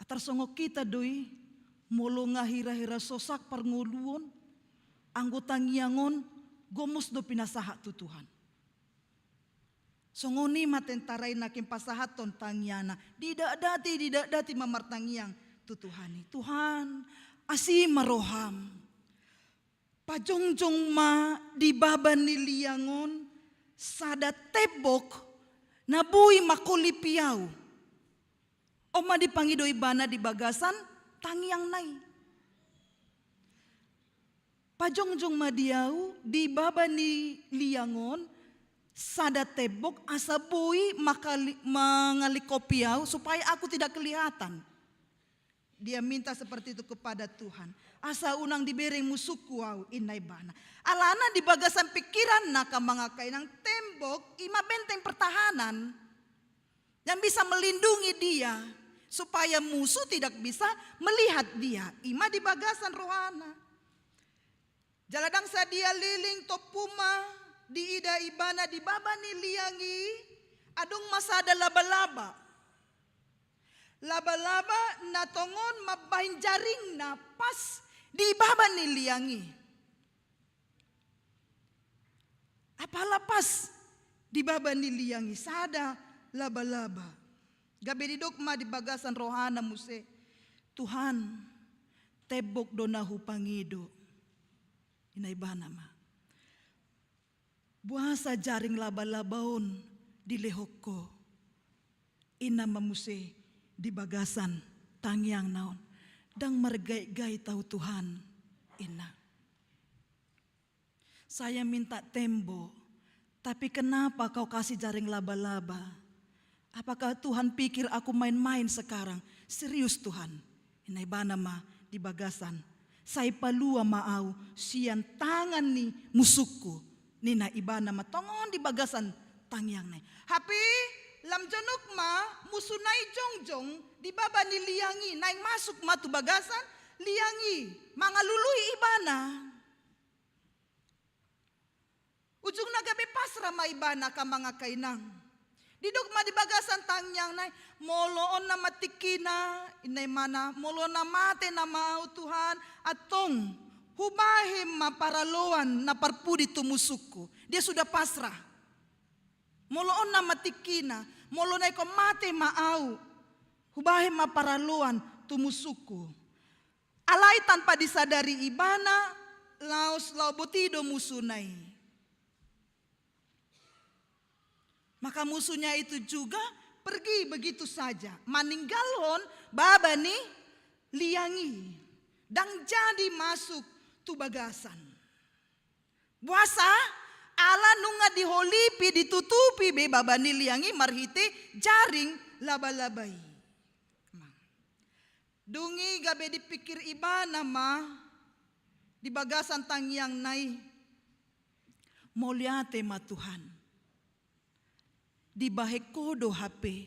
tarsongon hita do i, molo nga hira-hira sosak parngoluon, anggo tangiang on gomos do pinasahat tu Tuhan. Songon i ma tentara i nangkin pasahathon tangiangna, didakdati, didakdati ma martangiang tu Tuhan i. Tuhan, asi ma roham. Pajongjong ma di baba ni liang on sada tembok na boi mangkolipi au. On ma dipangido ibana di bagasan tangiangna i. Pajongjong ma di au di baba ni liang on sada tembok asa boi makali-, mangalingkopi au supaya aku tidak kelihatan. Dia minta seperti itu kepada Tuhan. Asa unang dibereng musungku au, inna ibana. Alana di bagasan pikiranna, amang inang, tembok i ma benteng pertahanan yang bisa melindungi dia supaya musuh tidak bisa melihat dia. I ma di bagasan rohana. Jala ndang sadia leleng tompu ma diida ibana di baba ni liang i, adong ma sada laba-laba. Laba-laba na tongon mambahen jaringna pas di baba ni liang i. Apala pas di baba ni liang i sada laba-laba. Gabe didok ma di bagasan rohana muse, Tuhan, tembok do na hupangido. Inna ibana ma. Boasa jaring laba-laba on dilehon Ho? Inna ma muse di bagasan tangiangna on. Ndang margait-gait au Tuhan, inna. Saya minta tembok, tapi kenapa Kau kasih jaring laba-laba? Apakah Tuhan pikir aku main-main sekarang? Serius Tuhan. Inna ibana ma di bagasan. Sai palua ma au sian tangan ni musungku. Ninna ibana ma tongon di bagasan tangiangna i. Hape lam jonok ma musuna i jongjong di baba ni liang i, naeng masuk ma tu bagasan liang i, mangalului ibana. Ujungna gabe pasrah ma ibana, amang inang. Didok ma di bagasan tangiangna i, molo on nama tingkina, inna ibana, molo na mate nama au Tuhan, antong hubahen ma paraloan na parpudi tu musungku. Dia sudah pasrah. Molo on nama tingkina, molo na ingkon mate ma au, hubahen ma paraloan tu musungku. Alai tanpa disadari ibana, laos lao boti do musuna i. Maka musuhnya itu juga pergi begitu saja, maninggalhon baba ni liang i. Ndang jadi masuk tu bagasan. Boasa? Ala nunga diholipi, ditutupi be baba ni liang i marhite jaring laba-laba i. Dung i gabe dipikir ibana ma di bagasan tangiangna i, mauliate ma Tuhan. Dibahen Ho do hape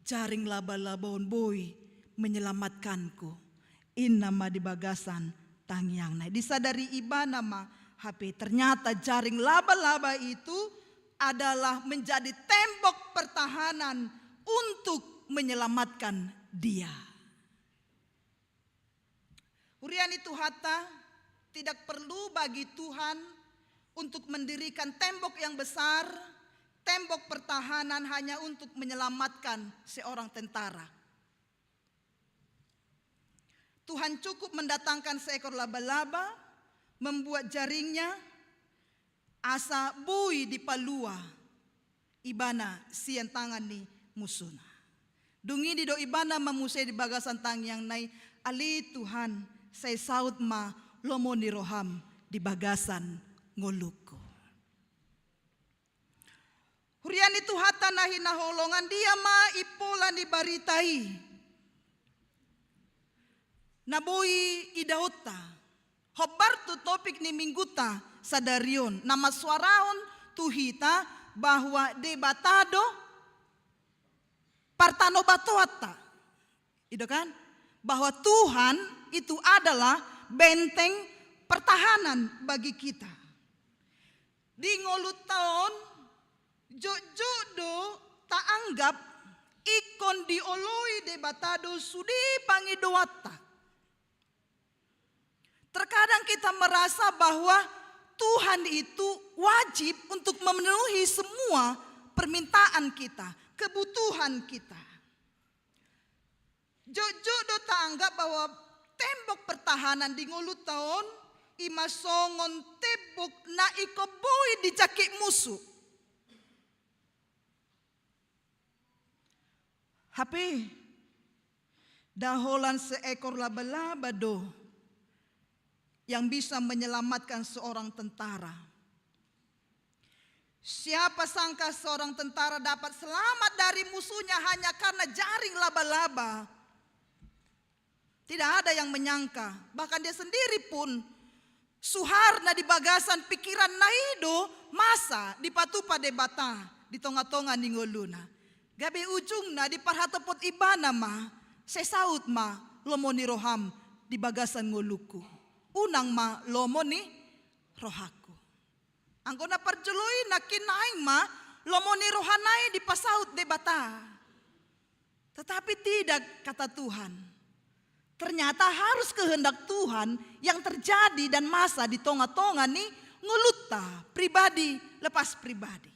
jaring laba-laba on boi menyelamatkanku. Inna ma di bagasan tangiangna i. Disadari ibana ma hape ternyata jaring laba-laba itu adalah menjadi tembok pertahanan untuk menyelamatkan dia. Huria ni Tuhanta, tidak perlu bagi Tuhan untuk mendirikan tembok yang besar, tembok pertahanan hanya untuk menyelamatkan seorang tentara. Tuhan cukup mendatangkan seekor laba-laba, membuat jaringnya, asa boi dipalua ibana sian tangan ni musuna. Dung i didok ibana ma muse di bagasan tangiangna i, ale Tuhan, sai saut ma lomo ni roham di bagasan ngolungku. Huria ni Tuhanta na hinaholongan, dia ma impola ni barita i na boi idaonta. Hombar tu topik ni minggunta sadari on, na mansuarahon tu hita bahwa Debata do partanobatoanta. Itu kan? Bahwa Tuhan itu adalah benteng pertahanan bagi kita. Di ngolunta on, jotjot do taanggap ingkon dioloi Debata do sude pangidoanta. Terkadang kita merasa bahwa Tuhan itu wajib untuk memenuhi semua permintaan kita, kebutuhan kita. Jotjot do taanggap bahwa tembok pertahanan di ngolunta on i ma songon tembok na ingkon boi dijangkit musu. Hape, nda holan seekor laba-laba do yang bisa menyelamatkan seorang tentara. Siapa sangka seorang tentara dapat selamat dari musuhnya hanya karena jaring laba-laba? Tidak ada yang menyangka, bahkan dia sendiri pun suharna di bagasan pikiranna i do masa dipatupa Debata di tonga-tonga ni ngoluna. Gabe ujungna diparhatopot ibana ma, sai saut ma lomo ni roham di bagasan ngolungku. Unang ma lomo ni rohangku. Anggo na parjolo i nangkin naeng ma lomo ni rohana i dipasaut Debata. Tetapi tidak, kata Tuhan. Ternyata harus kehendak Tuhan yang terjadi dan masa di tonga-tonga ni ngolunta, pribadi lepas pribadi.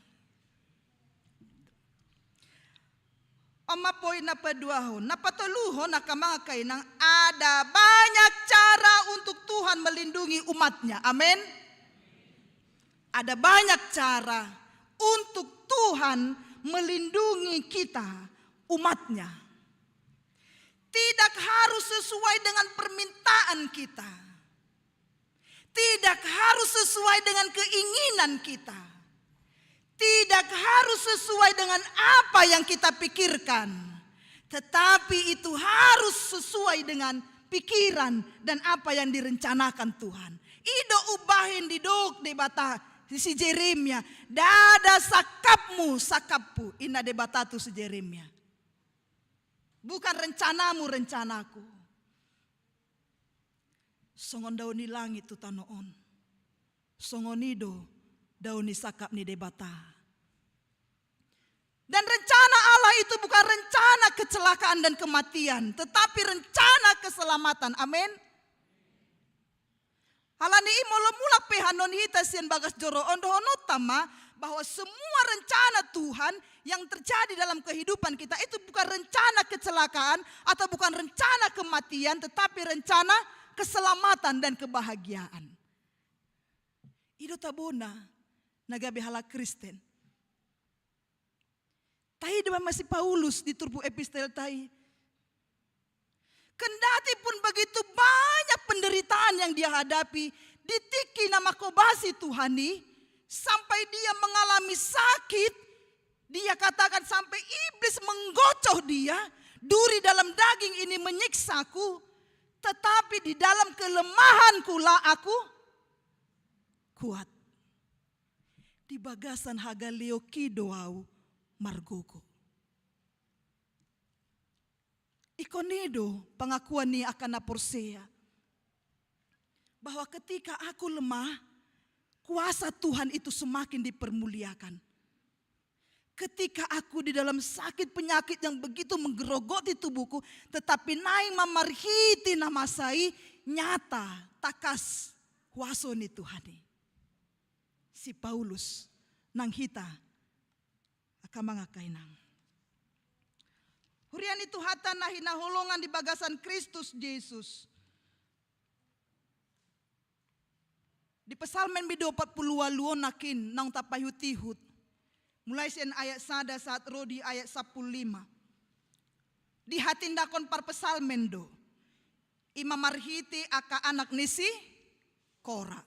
On ma poin na paduahon. Na patoluhon, angka amang, angka inang, ada banyak cara untuk Tuhan melindungi umatnya. Amin. Ada banyak cara untuk Tuhan melindungi kita, umatnya. Tidak harus sesuai dengan permintaan kita. Tidak harus sesuai dengan keinginan kita. Tidak harus sesuai dengan apa yang kita pikirkan. Tetapi itu harus sesuai dengan pikiran dan apa yang direncanakan Tuhan. I do umbahen didok Debata di si Jeremia, ndada sangkapmu sangkapku, ninna Debata tu si Jeremia. Bukan rencanamu rencanaku. Songon dao ni langit tu tano on, songon i do dao ni sangkap ni Debata. Dan rencana Allah itu bukan rencana kecelakaan dan kematian, tetapi rencana keselamatan. Amin. Alani i molo mulak pe hanon hita sian bagas joro on, dohononta ma bahwa semua rencana Tuhan yang terjadi dalam kehidupan kita itu bukan rencana kecelakaan atau bukan rencana kematian, tetapi rencana keselamatan dan kebahagiaan. I do tabona na gabe halak Kristen. Taida ma si Paulus di turpuk epistelta i. Kendati pun begitu banyak penderitaan yang dia hadapi di tingki na mangkobasi Tuhan i, sampai dia mengalami sakit, dia katakan, "Sampai iblis menggocoh dia, duri dalam daging ini menyiksaku, tetapi di dalam kelemahankulah aku kuat." Di bagasan hagaleonki do ahu margogo. Ingkon i do pengakuan ni angka na porsea, bahwa ketika aku lemah, kuasa Tuhan itu semakin dipermuliakan. Ketika aku di dalam sakit penyakit yang begitu menggerogoti tubuhku, tetapi naeng ma marhite na masa i nyata, tangkas kuasa ni Tuhan i. Si Paulus, nang hita, angka amang, angka inang. Huria ni Tuhanta na hinaholongan di bagasan Kristus Jesus. Di Psalmen bindu opat pulu ualu on nangkin naung tapaihut-ihut, mulai sian ayat sada sahat ro di ayat sampulu lima. Dihatindangkon parpsalmen do, i ma marhite angka anak ni si Kora.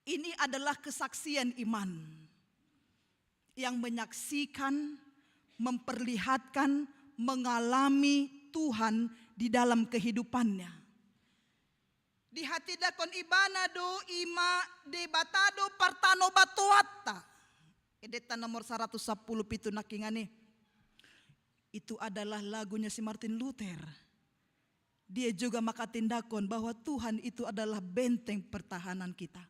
Ini adalah kesaksian iman yang menyaksikan, memperlihatkan, mengalami Tuhan di dalam kehidupannya. Dihatindangkon ibana do, i ma Debata do partanobatoanta. Endenta nomor saratus sampulu pitu nangkiningan i. Itu adalah lagunya si Martin Luther. Dia juga manghatindangkon bahwa Tuhan itu adalah benteng pertahanan kita.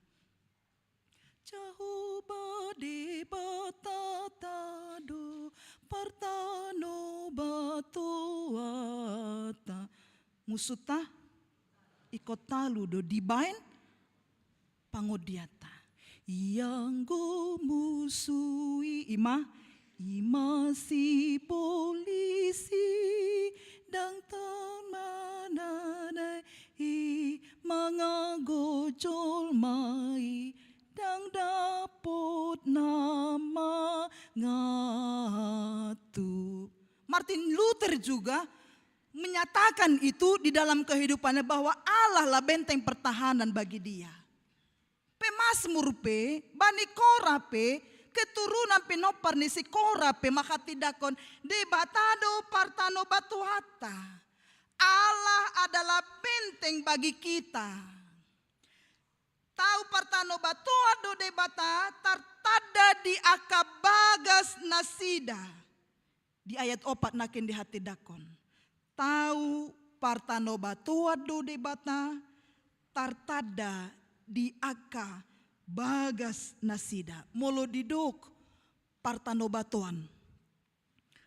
Jahowa Debatata do partanobatoanta. Musunta ingkon talu do dibaen pangondianta. Ianggo musu i, ima, ima si polisi, ndang tarmananai i, manganggo jolma i, ndang dapot na mangatu. Martin Luther juga menyatakan itu di dalam kehidupannya, bahwa Allah lah benteng pertahanan bagi dia. Pemazmur pe, bani Kora pe, keturunan pinompar ni si Kora pe manghatindangkon, Debata do partanobatoanta. Allah adalah benteng bagi kita. Tau partanobatoan do Debata tartanda di angka bagas nasida. Di ayat opat nangkin dihatindangkon. Tau partanobatoan do Debata tartanda di angka bagas nasida. Molo didok partanobatoan,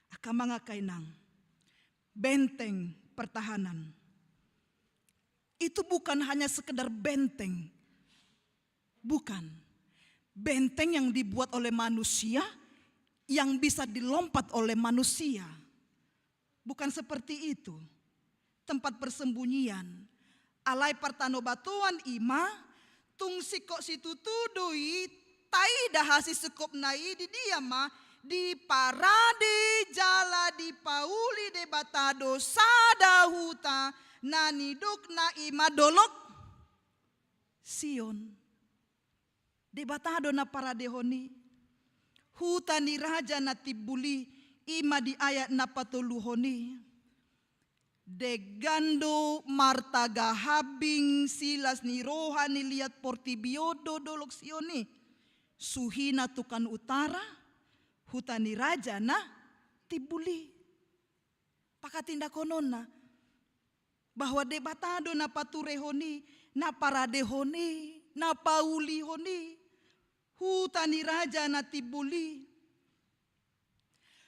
angka amang, angka inang, benteng pertahanan. Itu bukan hanya sekedar benteng. Bukan. Benteng yang dibuat oleh manusia, yang bisa dilompat oleh manusia. Bukan seperti itu. Tempat persembunyian. Alai partanobatoan ima, tung singkop situtu do i taida hasisingkopna i. Di dia ma? Di parade jala dipauli Debata do sada huta na nidokna ima Dolok Sion. Debata do na paradehon i. Huta ni raja na timbul i, ima di ayat na patoluhon i. Denggan do martagahambing silas ni roha ni liat portibi on do Dolok Sion i. Suhina tukang utara, huta ni raja na timbul i. Panghatindangkononna bahwa Debata do na paturehon i, na paradehon i, na paulihon i. Huta ni raja na timbul i.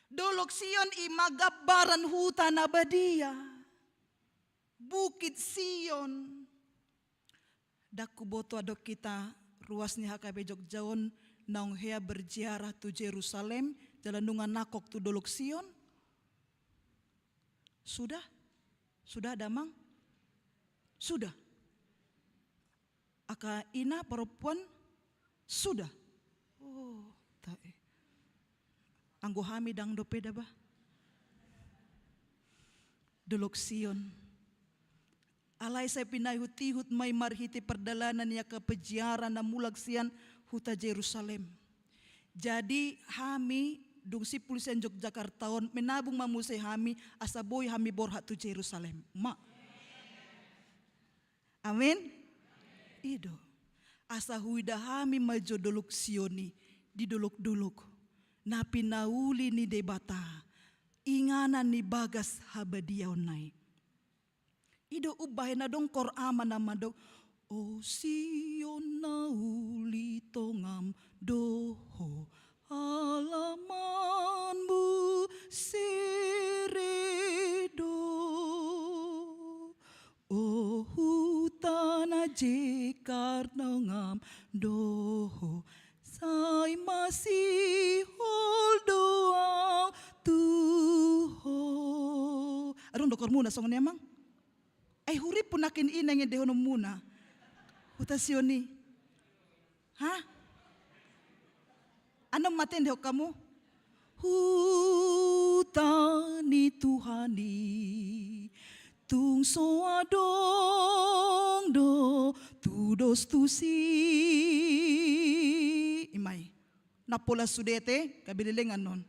Dolok Sion ima gambaran huta na badia. Bukit Sion. Ndang huboto adong hita ruas ni H K B Jogja on naung hea berziarah tu Jerusalem, jala nunga nangkok tu Dolok Sion? Sudah? Sudah, damang? Sudah. Angka ina, parompuan? Sudah. Oh, tahe. Anggo hami ndang dope da bah. Dolok Sion. Alai sai pinaihut-ihut ma i marhite pardalanan ni angka peziarah na mulak sian huta Jerusalem. Jadi hami dung simpul sian Yogyakarta on, menabung ma muse hami asa boi hami borhat tu Jerusalem. Ma. Amin. I do. Asa huida hami ma jo Dolok Sion i di dolok-dolok na pinauli ni Debata, inganan ni bagas habadiaonna i. I do umbahen adong Koor Ama na mandok: O Sion na uli, tongam do ho, alamanmu sere do. O huta na jekar, tongam do ho, sai masihol do au tu ho. Adong do koormuna songon i, amang? Ai hurippu nangkin i na ingendehononmuna. Huta Sion i. Hah? Annon ma tendehon hamu? Huta ni Tuhan i, tung so adong do tudos tusi. Ima i. Na pola sude te, gabe leleng annon.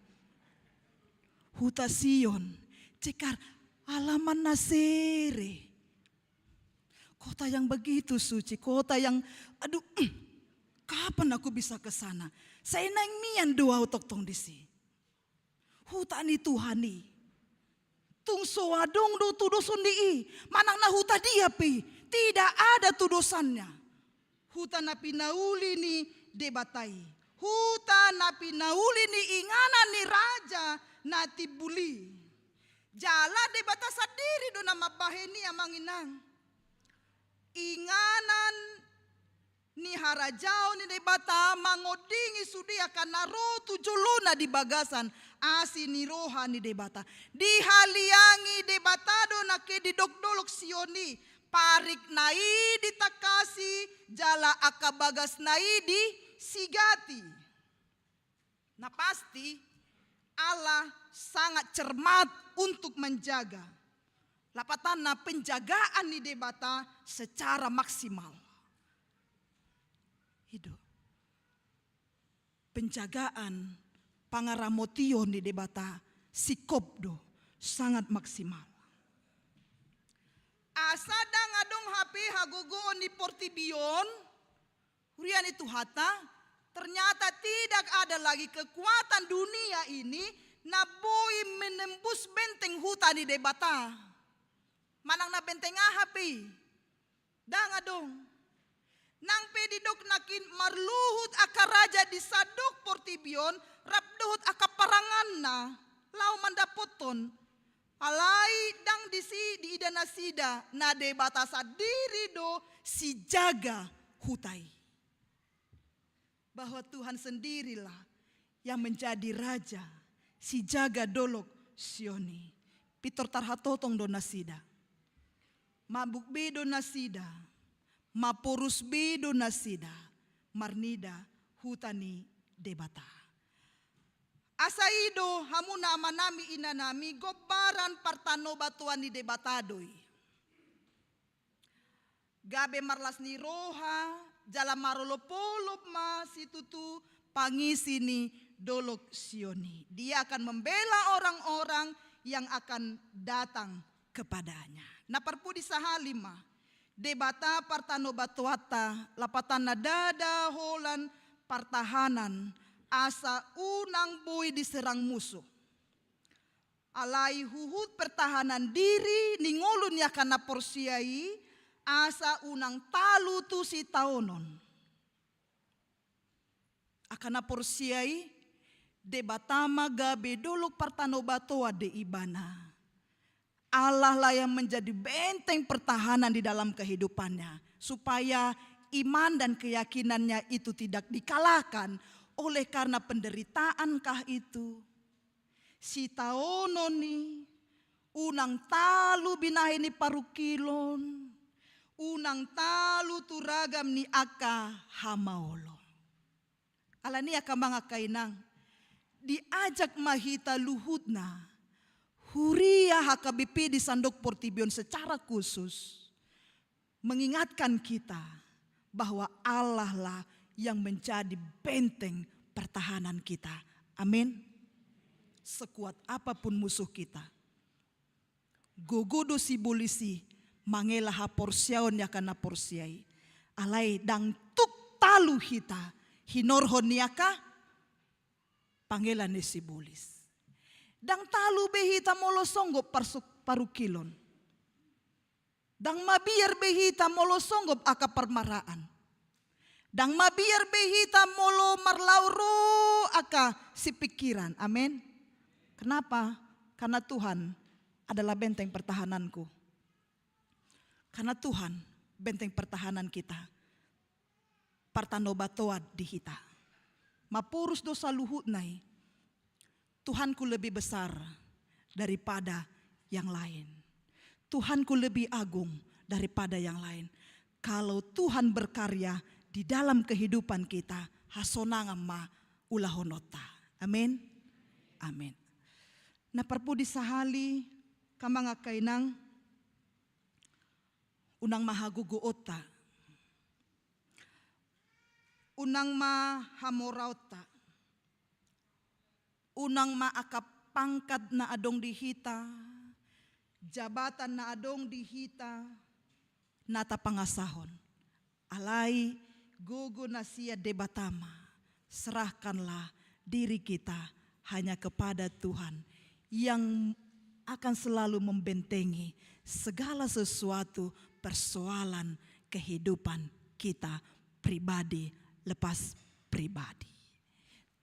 Huta Sion, jekar, alaman na sere. Kota yang begitu suci, kota yang, aduh, kapan aku bisa ke sana? Sai naeng mian do au tongtong disi. Huta ni Tuhan i. Tung so adong do tudosan ni i, manang na huta dia pe i, tidak ada tudosannya. Huta na pinauli ni Debata i, huta na pinauli ni inganan ni raja na timbul i. Jala Debata sandiri do na mambahen i, amang inang. Inganan ni harajaon ni Debata mangondingi sude angka na ro tu jolona di bagasan asi ni roha ni Debata. Dihaliangi Debata do nangkin didok dolok Sion i, parikna i ditangkasi, jala angka bagasna i disigati. Na pasti, Allah sangat cermat untuk menjaga. Lapatanna, penjagaan ni Debata secara maksimal. I do. Penjagaan, pangaramotion ni Debata singkop do, sangat maksimal. Asa ndang adong hape hagogoon ni portibi on, huria ni Tuhanta, ternyata tidak ada lagi kekuatan dunia ini na boi menembus benteng huta ni Debata. Manang na benteng aha pe i, ndang adong. Nang pe didok nangkin marluhut angka raja di sandok portibi on, rap dohot angka paranganna, laho mandapothon. Alai ndang disi diida nasida, na Debata sandiri do sijaga huta i. Bahwa Tuhan sendirilah yang menjadi raja, sijaga dolok Sion i. Pintor tarhatotong do nasida. Mabuk be do nasida, maporus be do nasida, marnida huta ni Debata. Asa i do hamuna amanami inanami, gombaran partanobatoan ni Debata do i. Gabe marlas ni roha, jala marolopolop ma situtu pangisi ni dolok Sion i. Dia akan membela orang-orang yang akan datang kepada-Nya. Na parpudi sahali ma, Debata partanobatoanta, lapatanna ndada holan partahanan, asa unang boi diserang musuh. Alai huhut pertahanan diri ni ngolu ni angka na porsea i, asa unang talu tu sitaonon. Angka na porsea i, Debata ma gabe dolok partanobatoan di ibana. Allah lah yang menjadi benteng pertahanan di dalam kehidupannya, supaya iman dan keyakinannya itu tidak dikalahkan oleh karena penderitaan kah itu, sitaonon i, unang talu binahen ni parungkilon, unang talu tu ragam ni angka hamaolon. Alani i angka amang angka inang, diajak ma hita luhutna, huria H K B P di sandok portibi on secara khusus, mengingatkan kita bahwa Allah lah yang menjadi benteng pertahanan kita. Amin. Sekuat apapun musuh kita, gogo do sibolis i mangela haporseaon ni angka na porsea i. Alai ndang tuk talu hita hinorhon ni angka pangela ni sibolis. Ndang talu be hita molo songgop parsu-, parungkilon. Ndang mabiar be hita molo songgop angka parmaraan. Ndang mabiar be hita molo marlaon ro angka sipingkiran. Amin. Kenapa? Karena Tuhan adalah benteng pertahananku. Karena Tuhan benteng pertahanan kita. Partanobatoan di hita. Maporus do saluhutna i. Tuhanku lebih besar daripada yang lain. Tuhanku lebih agung daripada yang lain. Kalau Tuhan berkarya di dalam kehidupan kita, hasonangan ma ulahononta. Amin. Amin. Na parpudi sahali, angka amang angka inang, unang ma hagogoonta. Unang ma hamoraonta. Unang ma angka pangkat na adong di hita, jabatan na adong di hita, na tapangasahon. Alai gogo na sian Debata ma, serahkanlah diri kita hanya kepada Tuhan yang akan selalu membentengi segala sesuatu persoalan kehidupan kita pribadi, lepas pribadi.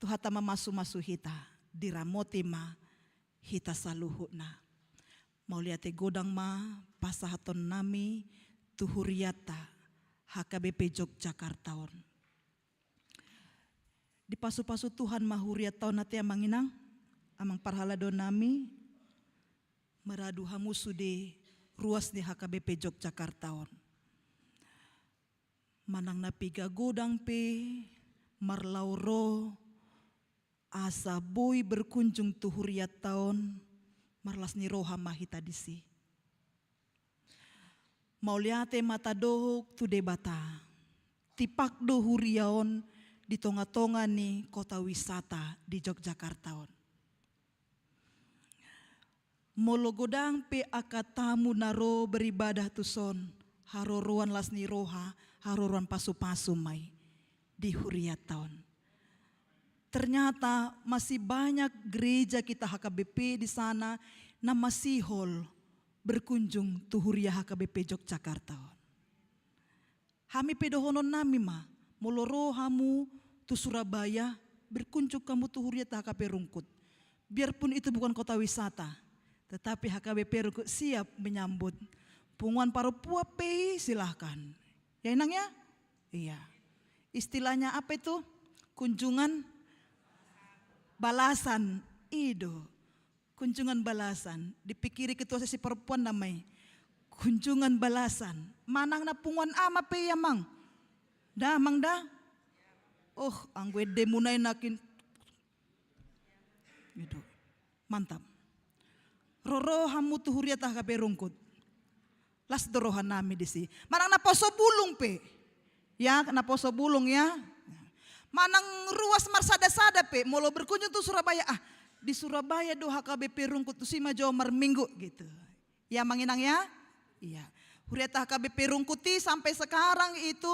Tuhanta ma mamasu-masu hita, diramoti ma hita saluhutna. Mauliate godang ma pasahaton nami tu hurianta H K B P Yogyakarta on. Dipasu-pasu Tuhan ma hurianta on ate amang inang, amang parhalado nami, maradu hamu sude ruas ni H K B P Yogyakarta on. Manang na piga godang pe marlaon ro asa boi berkunjung tu hurianta on, marlas ni roha ma hita disi. Mauliate ma tadohot tu Debata, tipak do huria on di tonga-tonga ni kota wisata di Yogyakarta on. Molo godang pe angka tamu na ro beribadah tuson, haroroan las ni roha, haroroan pasu-pasu ma i di hurianta on. Ternyata masih banyak gereja kita H K B P di sana na masihol berkunjung tu huria H K B P Yogyakarta on. Hami pe dohonon nami ma, molo ro hamu tu Surabaya, berkunjung hamu tu hurianta H K B P Rungkut. Biarpun itu bukan kota wisata, tetapi H K B P Rungkut siap menyambut. Punguan parompuan pe i, silahkan. Ya inang ya? Iya. Istilahnya apa itu? Kunjungan balasan. I do. Kunjungan balasan. Dipikiri ketua seksi perempuan namai. Kunjungan balasan. Manang na punguan ama pe i amang. Da amang da. Oh, anggo ende muna i nakin. Gitu. Mantap. Roro hamu tu hurianta H K B P Rungkut. Las do roha nami disi. Manang naposo bulung pe. Ya, naposo bulung ya. Manang ruas marsada-sada pe, molo berkunjung tu Surabaya, ah, di Surabaya do H K B P Rungkut, tusi ma jo au marminggu gitu. Ya amang inang ya? Iya. Hurianta H K B P Rungkut i sampai sekarang itu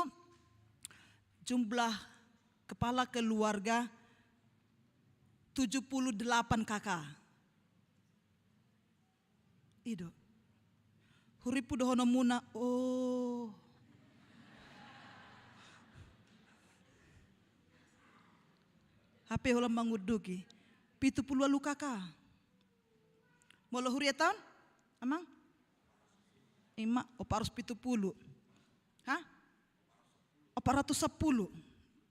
jumlah kepala keluarga tujuh puluh delapan K K. I do. Huripu dohonon muna, oh. Hape holan mangunduki. Pitu pulu ualu K K. Molo hurianta on, amang? Ima, opat ratus pitu pulu. Hah? Opat ratus sampulu.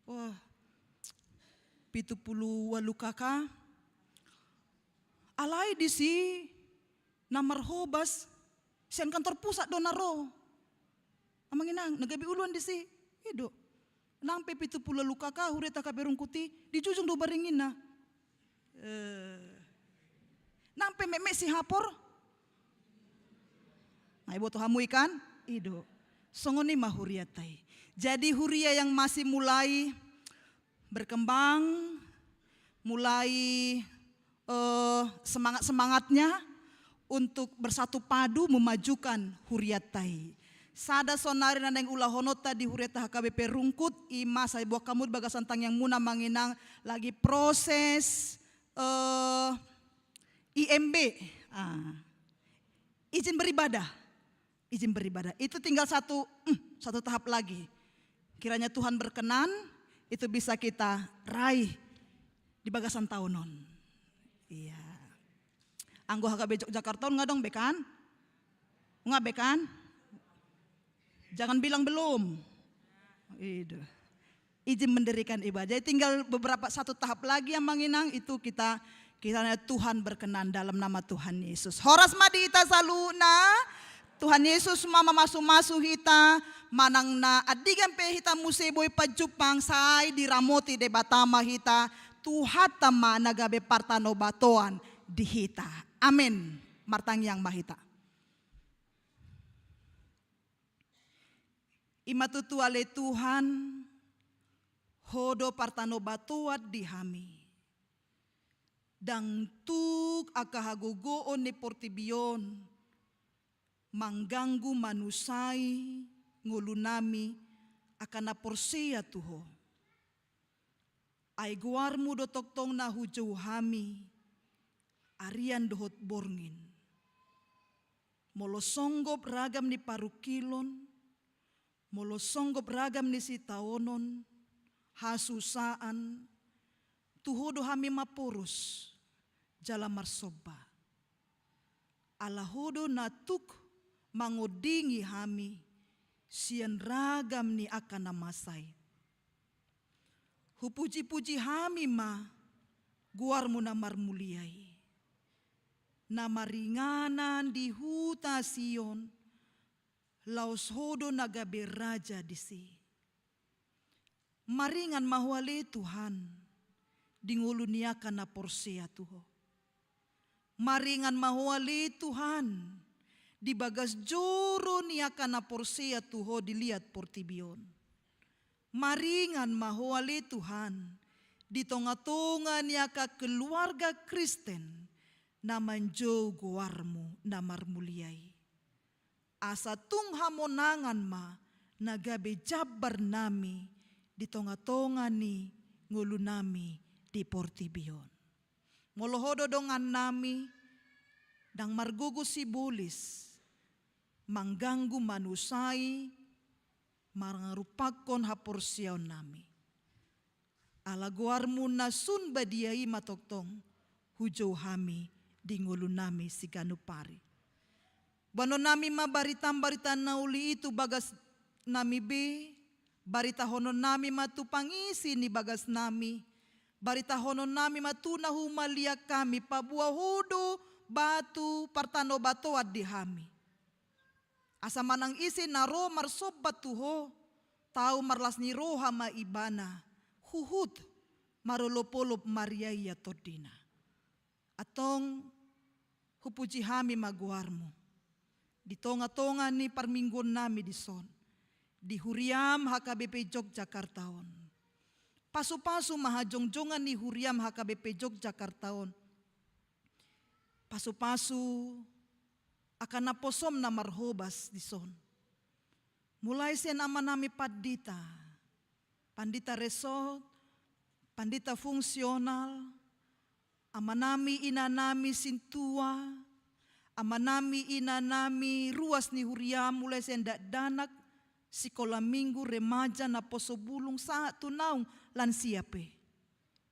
Wah. Pitu pulu ualu K K. Alai disi na marhobas sian kantor pusat do na ro. Amang inang, na gabe uluan disi. I do. Nang pe pitu pulu ualu K K hurianta H K B P Rungkut i, dijujung do baringina. Eh. Nang pe metmet sihapor. Nah, iboto hamu i kan? I do. Songon i ma hurianta i. Jadi huria yang masih mulai berkembang, mulai, eh, semangat-semangatnya untuk bersatu padu memajukan hurianta i. Sada sonari na naeng ulahononta di hurianta H K B P Rungkut, ima sai boan hamu di bagasan tangiang muna amang inang, lagi proses, eh, I M B. Ah. Izin beribadah. Izin beribadah. Itu tinggal satu, mm, satu tahap lagi. Kiranya Tuhan berkenan, itu bisa kita raih di bagasan taon on. Iya. Anggo H K B P Yogyakarta on nga dong be kan? Nga be kan? Jangan bilang belum. I do. Izin mendirikan ibadah. Jadi tinggal beberapa, satu tahap lagi amang inang, itu kita, kiranya Tuhan berkenan dalam nama Tuhan Yesus. Horas ma di hita saluhutna. Tuhan Yesus ma mamasu-masu hita, manang na andigan pe hita muse boi pajumpang, sai diramoti Debata ma hita, Tuhanta ma na gabe partanobatoan di hita. Amen. Martangiang ma hita. Ima tutu ale Tuhan, Ho do partanobatoan di hami. Ndang tuk angka hagogoon ni portibi on mangganggu manusai ngolunami angka na porsea tu Ho. Ai goarmu do tongtong na hujou hami, arian dohot borngin. Molo songgop ragam ni parungkilon, molo songgop ragam ni sitaonon, hasusaan, tu Ho do hami maporus jala marsomba. Ala Ho do na tuk mangondingi hami sian ragam ni angka na masa i. Hupuji-puji hami ma goarMu na marmulia i, na maringanan di huta Sion, laos Ho do na gabe raja disi. Maringan ma Ho ale Tuhan, di ngolu ni angka na porsea tu Ho. Maringan ma Ho ale Tuhan, di bagas joro ni angka na porsea tu Ho di liat portibi on. Maringan ma Ho ale Tuhan, di tonga-tonga ni angka keluarga Kristen, na manjou goarMu na marmulia i. Asa tung hamonangan ma na gabe jambar nami di tonga-tonga ni ngolu nami di portibi on. Molo Ho do dongan nami, ndang margogo sibolis, mangganggu manusai, mangarupakkon haporseaon nami. Ala goarMu na sun badia i ma tongtong hujou hami di ngolu nami siganup ari. Boanon nami ma barita-barita na uli i tu bagas nami be, baritahonon nami ma tu pangisi ni bagas nami, baritahonon nami ma tu na humaliang hami, paboa Ho do batu partanobatoan di hami. Asa manang ise na ro marsomba tu Ho, tau marlas ni roha ma ibana, huhut marolop-olop mariaia tondina. Antong, hupuji hami ma goarMu di tonga-tonga ni parmingguon nami dison, di huriaM H K B P Jogjakarta on. Pasu-pasu ma hajongjongan ni huriaM H K B P Jogjakarta on. Pasu-pasu angka naposoM na marhobas dison. Mulai sian amanami pandita, pandita resort, pandita fungsional, amanami inanami sintua, amanami inanami ruas ni huriaM, mulai sian dakdanak, sikola minggu, remaja, naposo bulung, sahat tu naung lansia pe.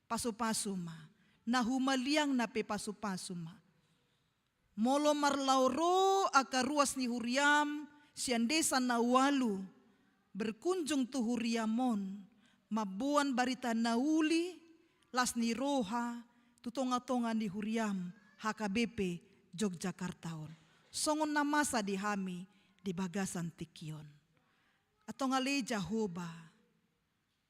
Pasu-pasu ma, na humaliangna pe pasu-pasu ma. Molo marlaho ro angka ruas ni huriaM sian desa na ualu, berkunjung tu huriaM on, mamboan barita na uli, las ni roha, tu tonga-tonga ni huriaM H K B P Jogjakarta on. Songon na masa di hami di bagasan tingki on. Antong ale Jahowa,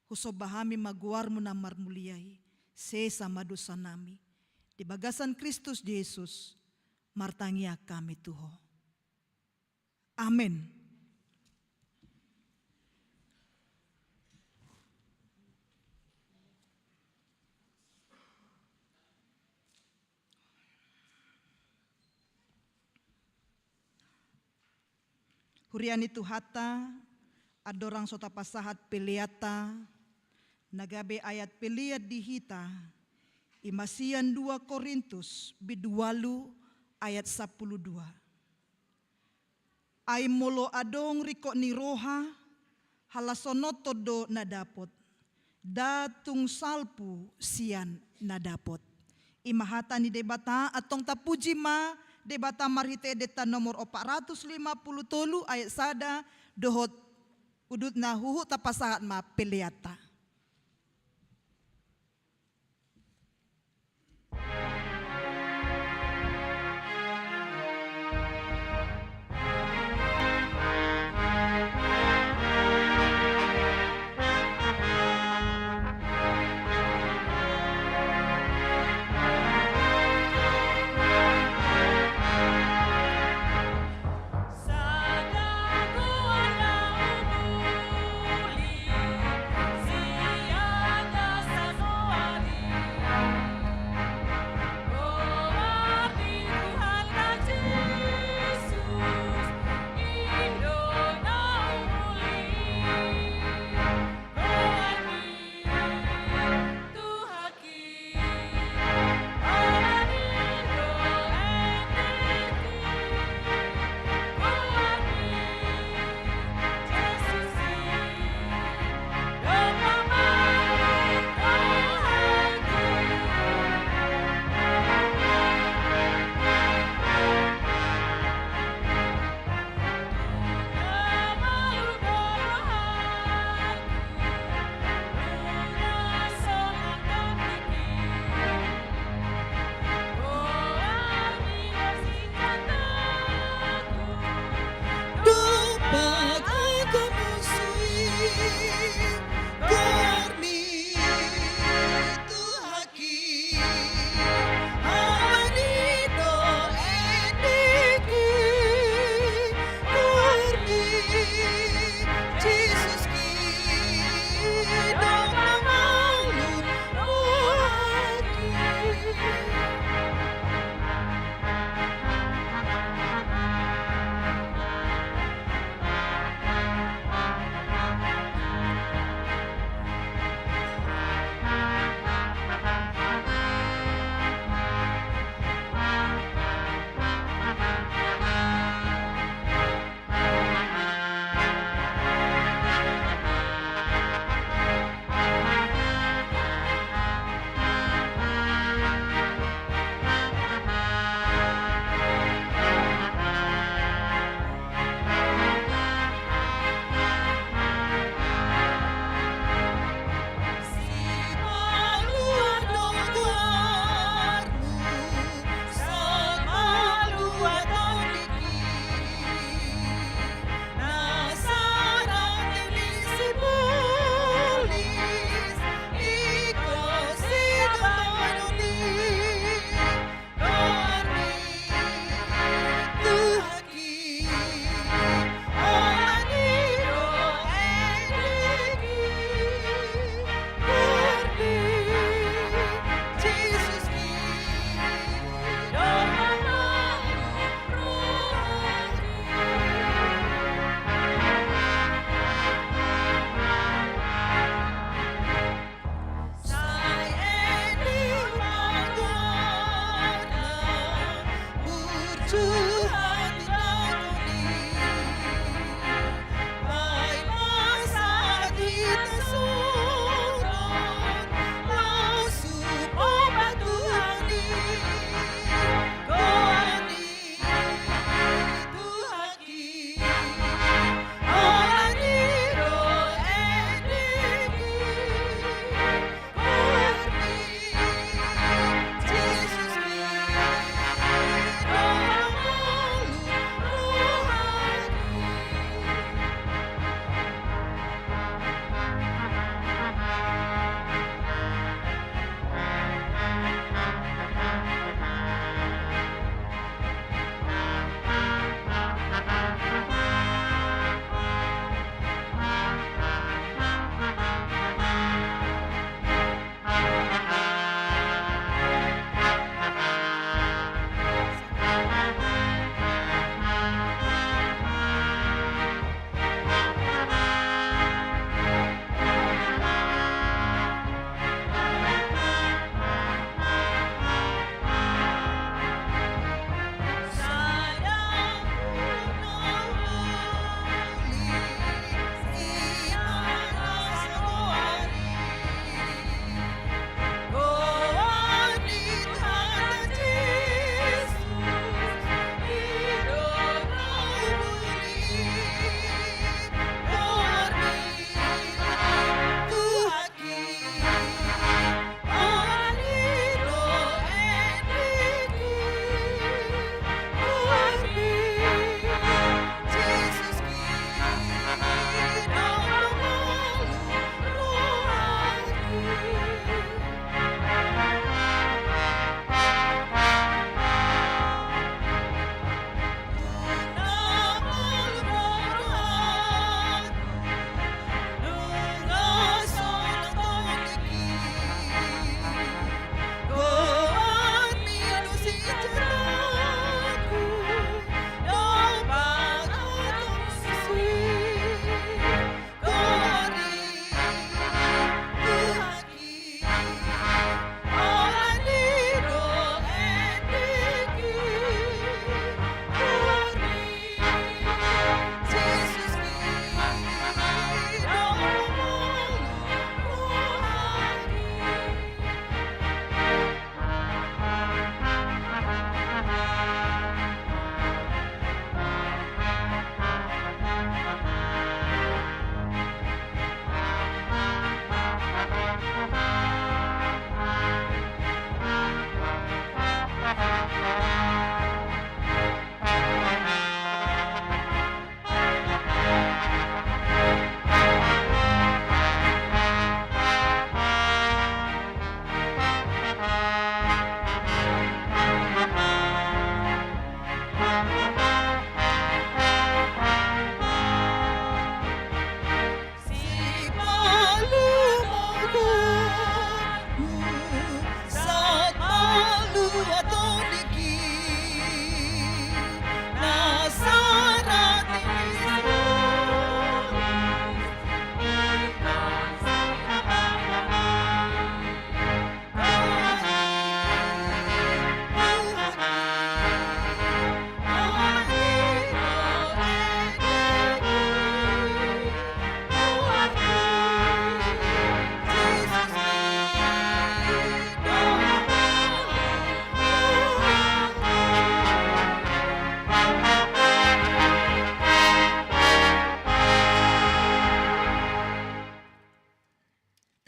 husomba hami ma goarMu na marmulia i, sesa ma dosa nami. Di bagasan Kristus Jesus, martangiang hami tu Ho. Amen. Huria ni Tuhanta, andorang so tapasahat peleanta, na gabe ayat pelean di hita, i ma sian dua Korintus bindu ualu ayat sampulu dua. Ai molo adong ringkot ni roha, halashononton do na dapot, nda tung salpu sian na dapot. I ma hata ni Debata. Antong tapuji ma Debata marhite endenta nomor opat ratus lima puluh tolu ayat sada dohot udutna, huhut tapasahat ma peleanta.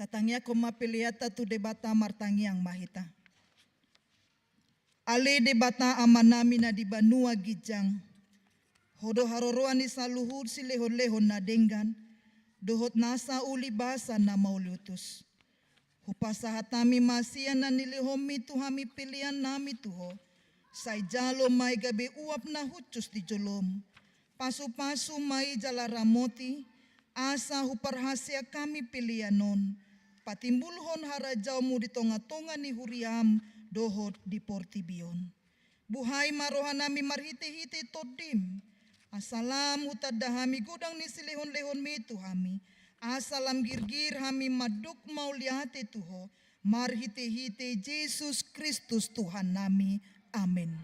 Tatangiangkon ma peleanta tu Debata, martangiang ma hita. Ale Debata Amanami na di banua ginjang, Ho do haroroan ni saluhut silehonlehon na denggan, dohot nasa uli basa na mauliutus. Hupasahat hami ma sian na nilehonMi tu hami peleannami tu Ho, sai jalo ma i gabe uap na hushus di joloM. Pasupasu ma i jala ramoti, asa huparhaseang hami pelean on, patimbulhon harajaonMu di tongatonga ni huriaM dohot di portibi on. Buhai ma rohanami marhitehite TondiM, asa lam hutanda hami godang ni silehonlehonMi tu hami, asa lam girgir hami mandok mauliate tu Ho, marhitehite Jesus Kristus Tuhannami. Amen.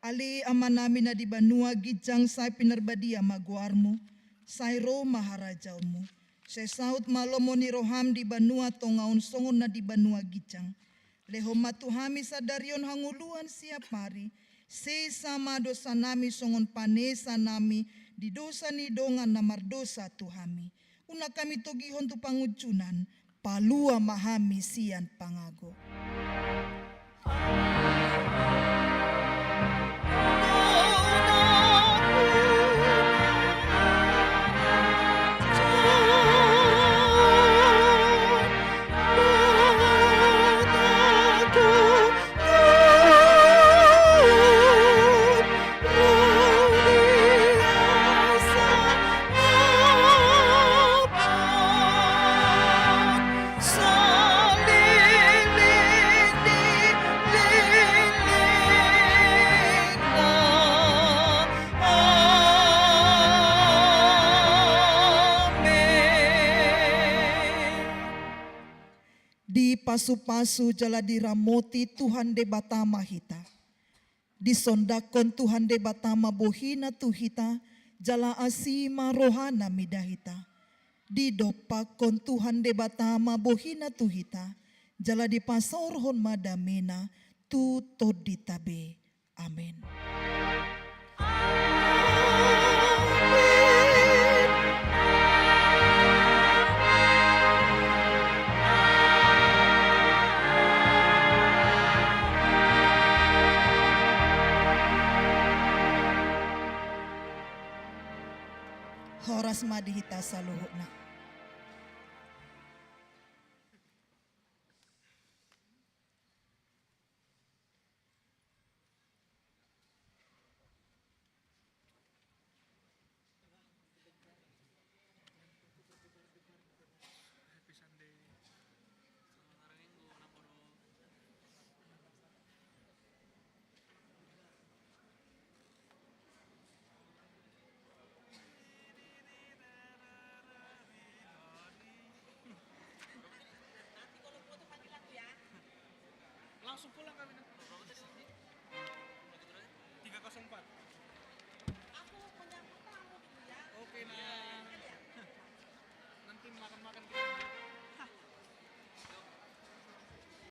Ale Amanami na di banua ginjang, sai pinarbadia ma goarMu, sai ro ma harajaonMu. Sai saut ma lomo ni rohaM di banua tonga on songon na di banua ginjang. Lehon ma tu hami sadari on hangoluan siapari, sesa ma dosanami songon panesanami di dosa ni dongan na mardosa tu hami. Unang hami togihon tu pangunjunan, palua ma hami sian pangago. Dipasupasu jala diramoti Tuhan Debata ma hita. Disondanghon Tuhan Debata ma bohiNa tu hita, jala asi ma rohaNa mida hita. Didompakhon Tuhan Debata ma bohiNa tu hita, jala dipasaorhon ma dameNa tu tondinta be. Amen. Horas ma di hita saluhutna. Langsung pulang kami nanti.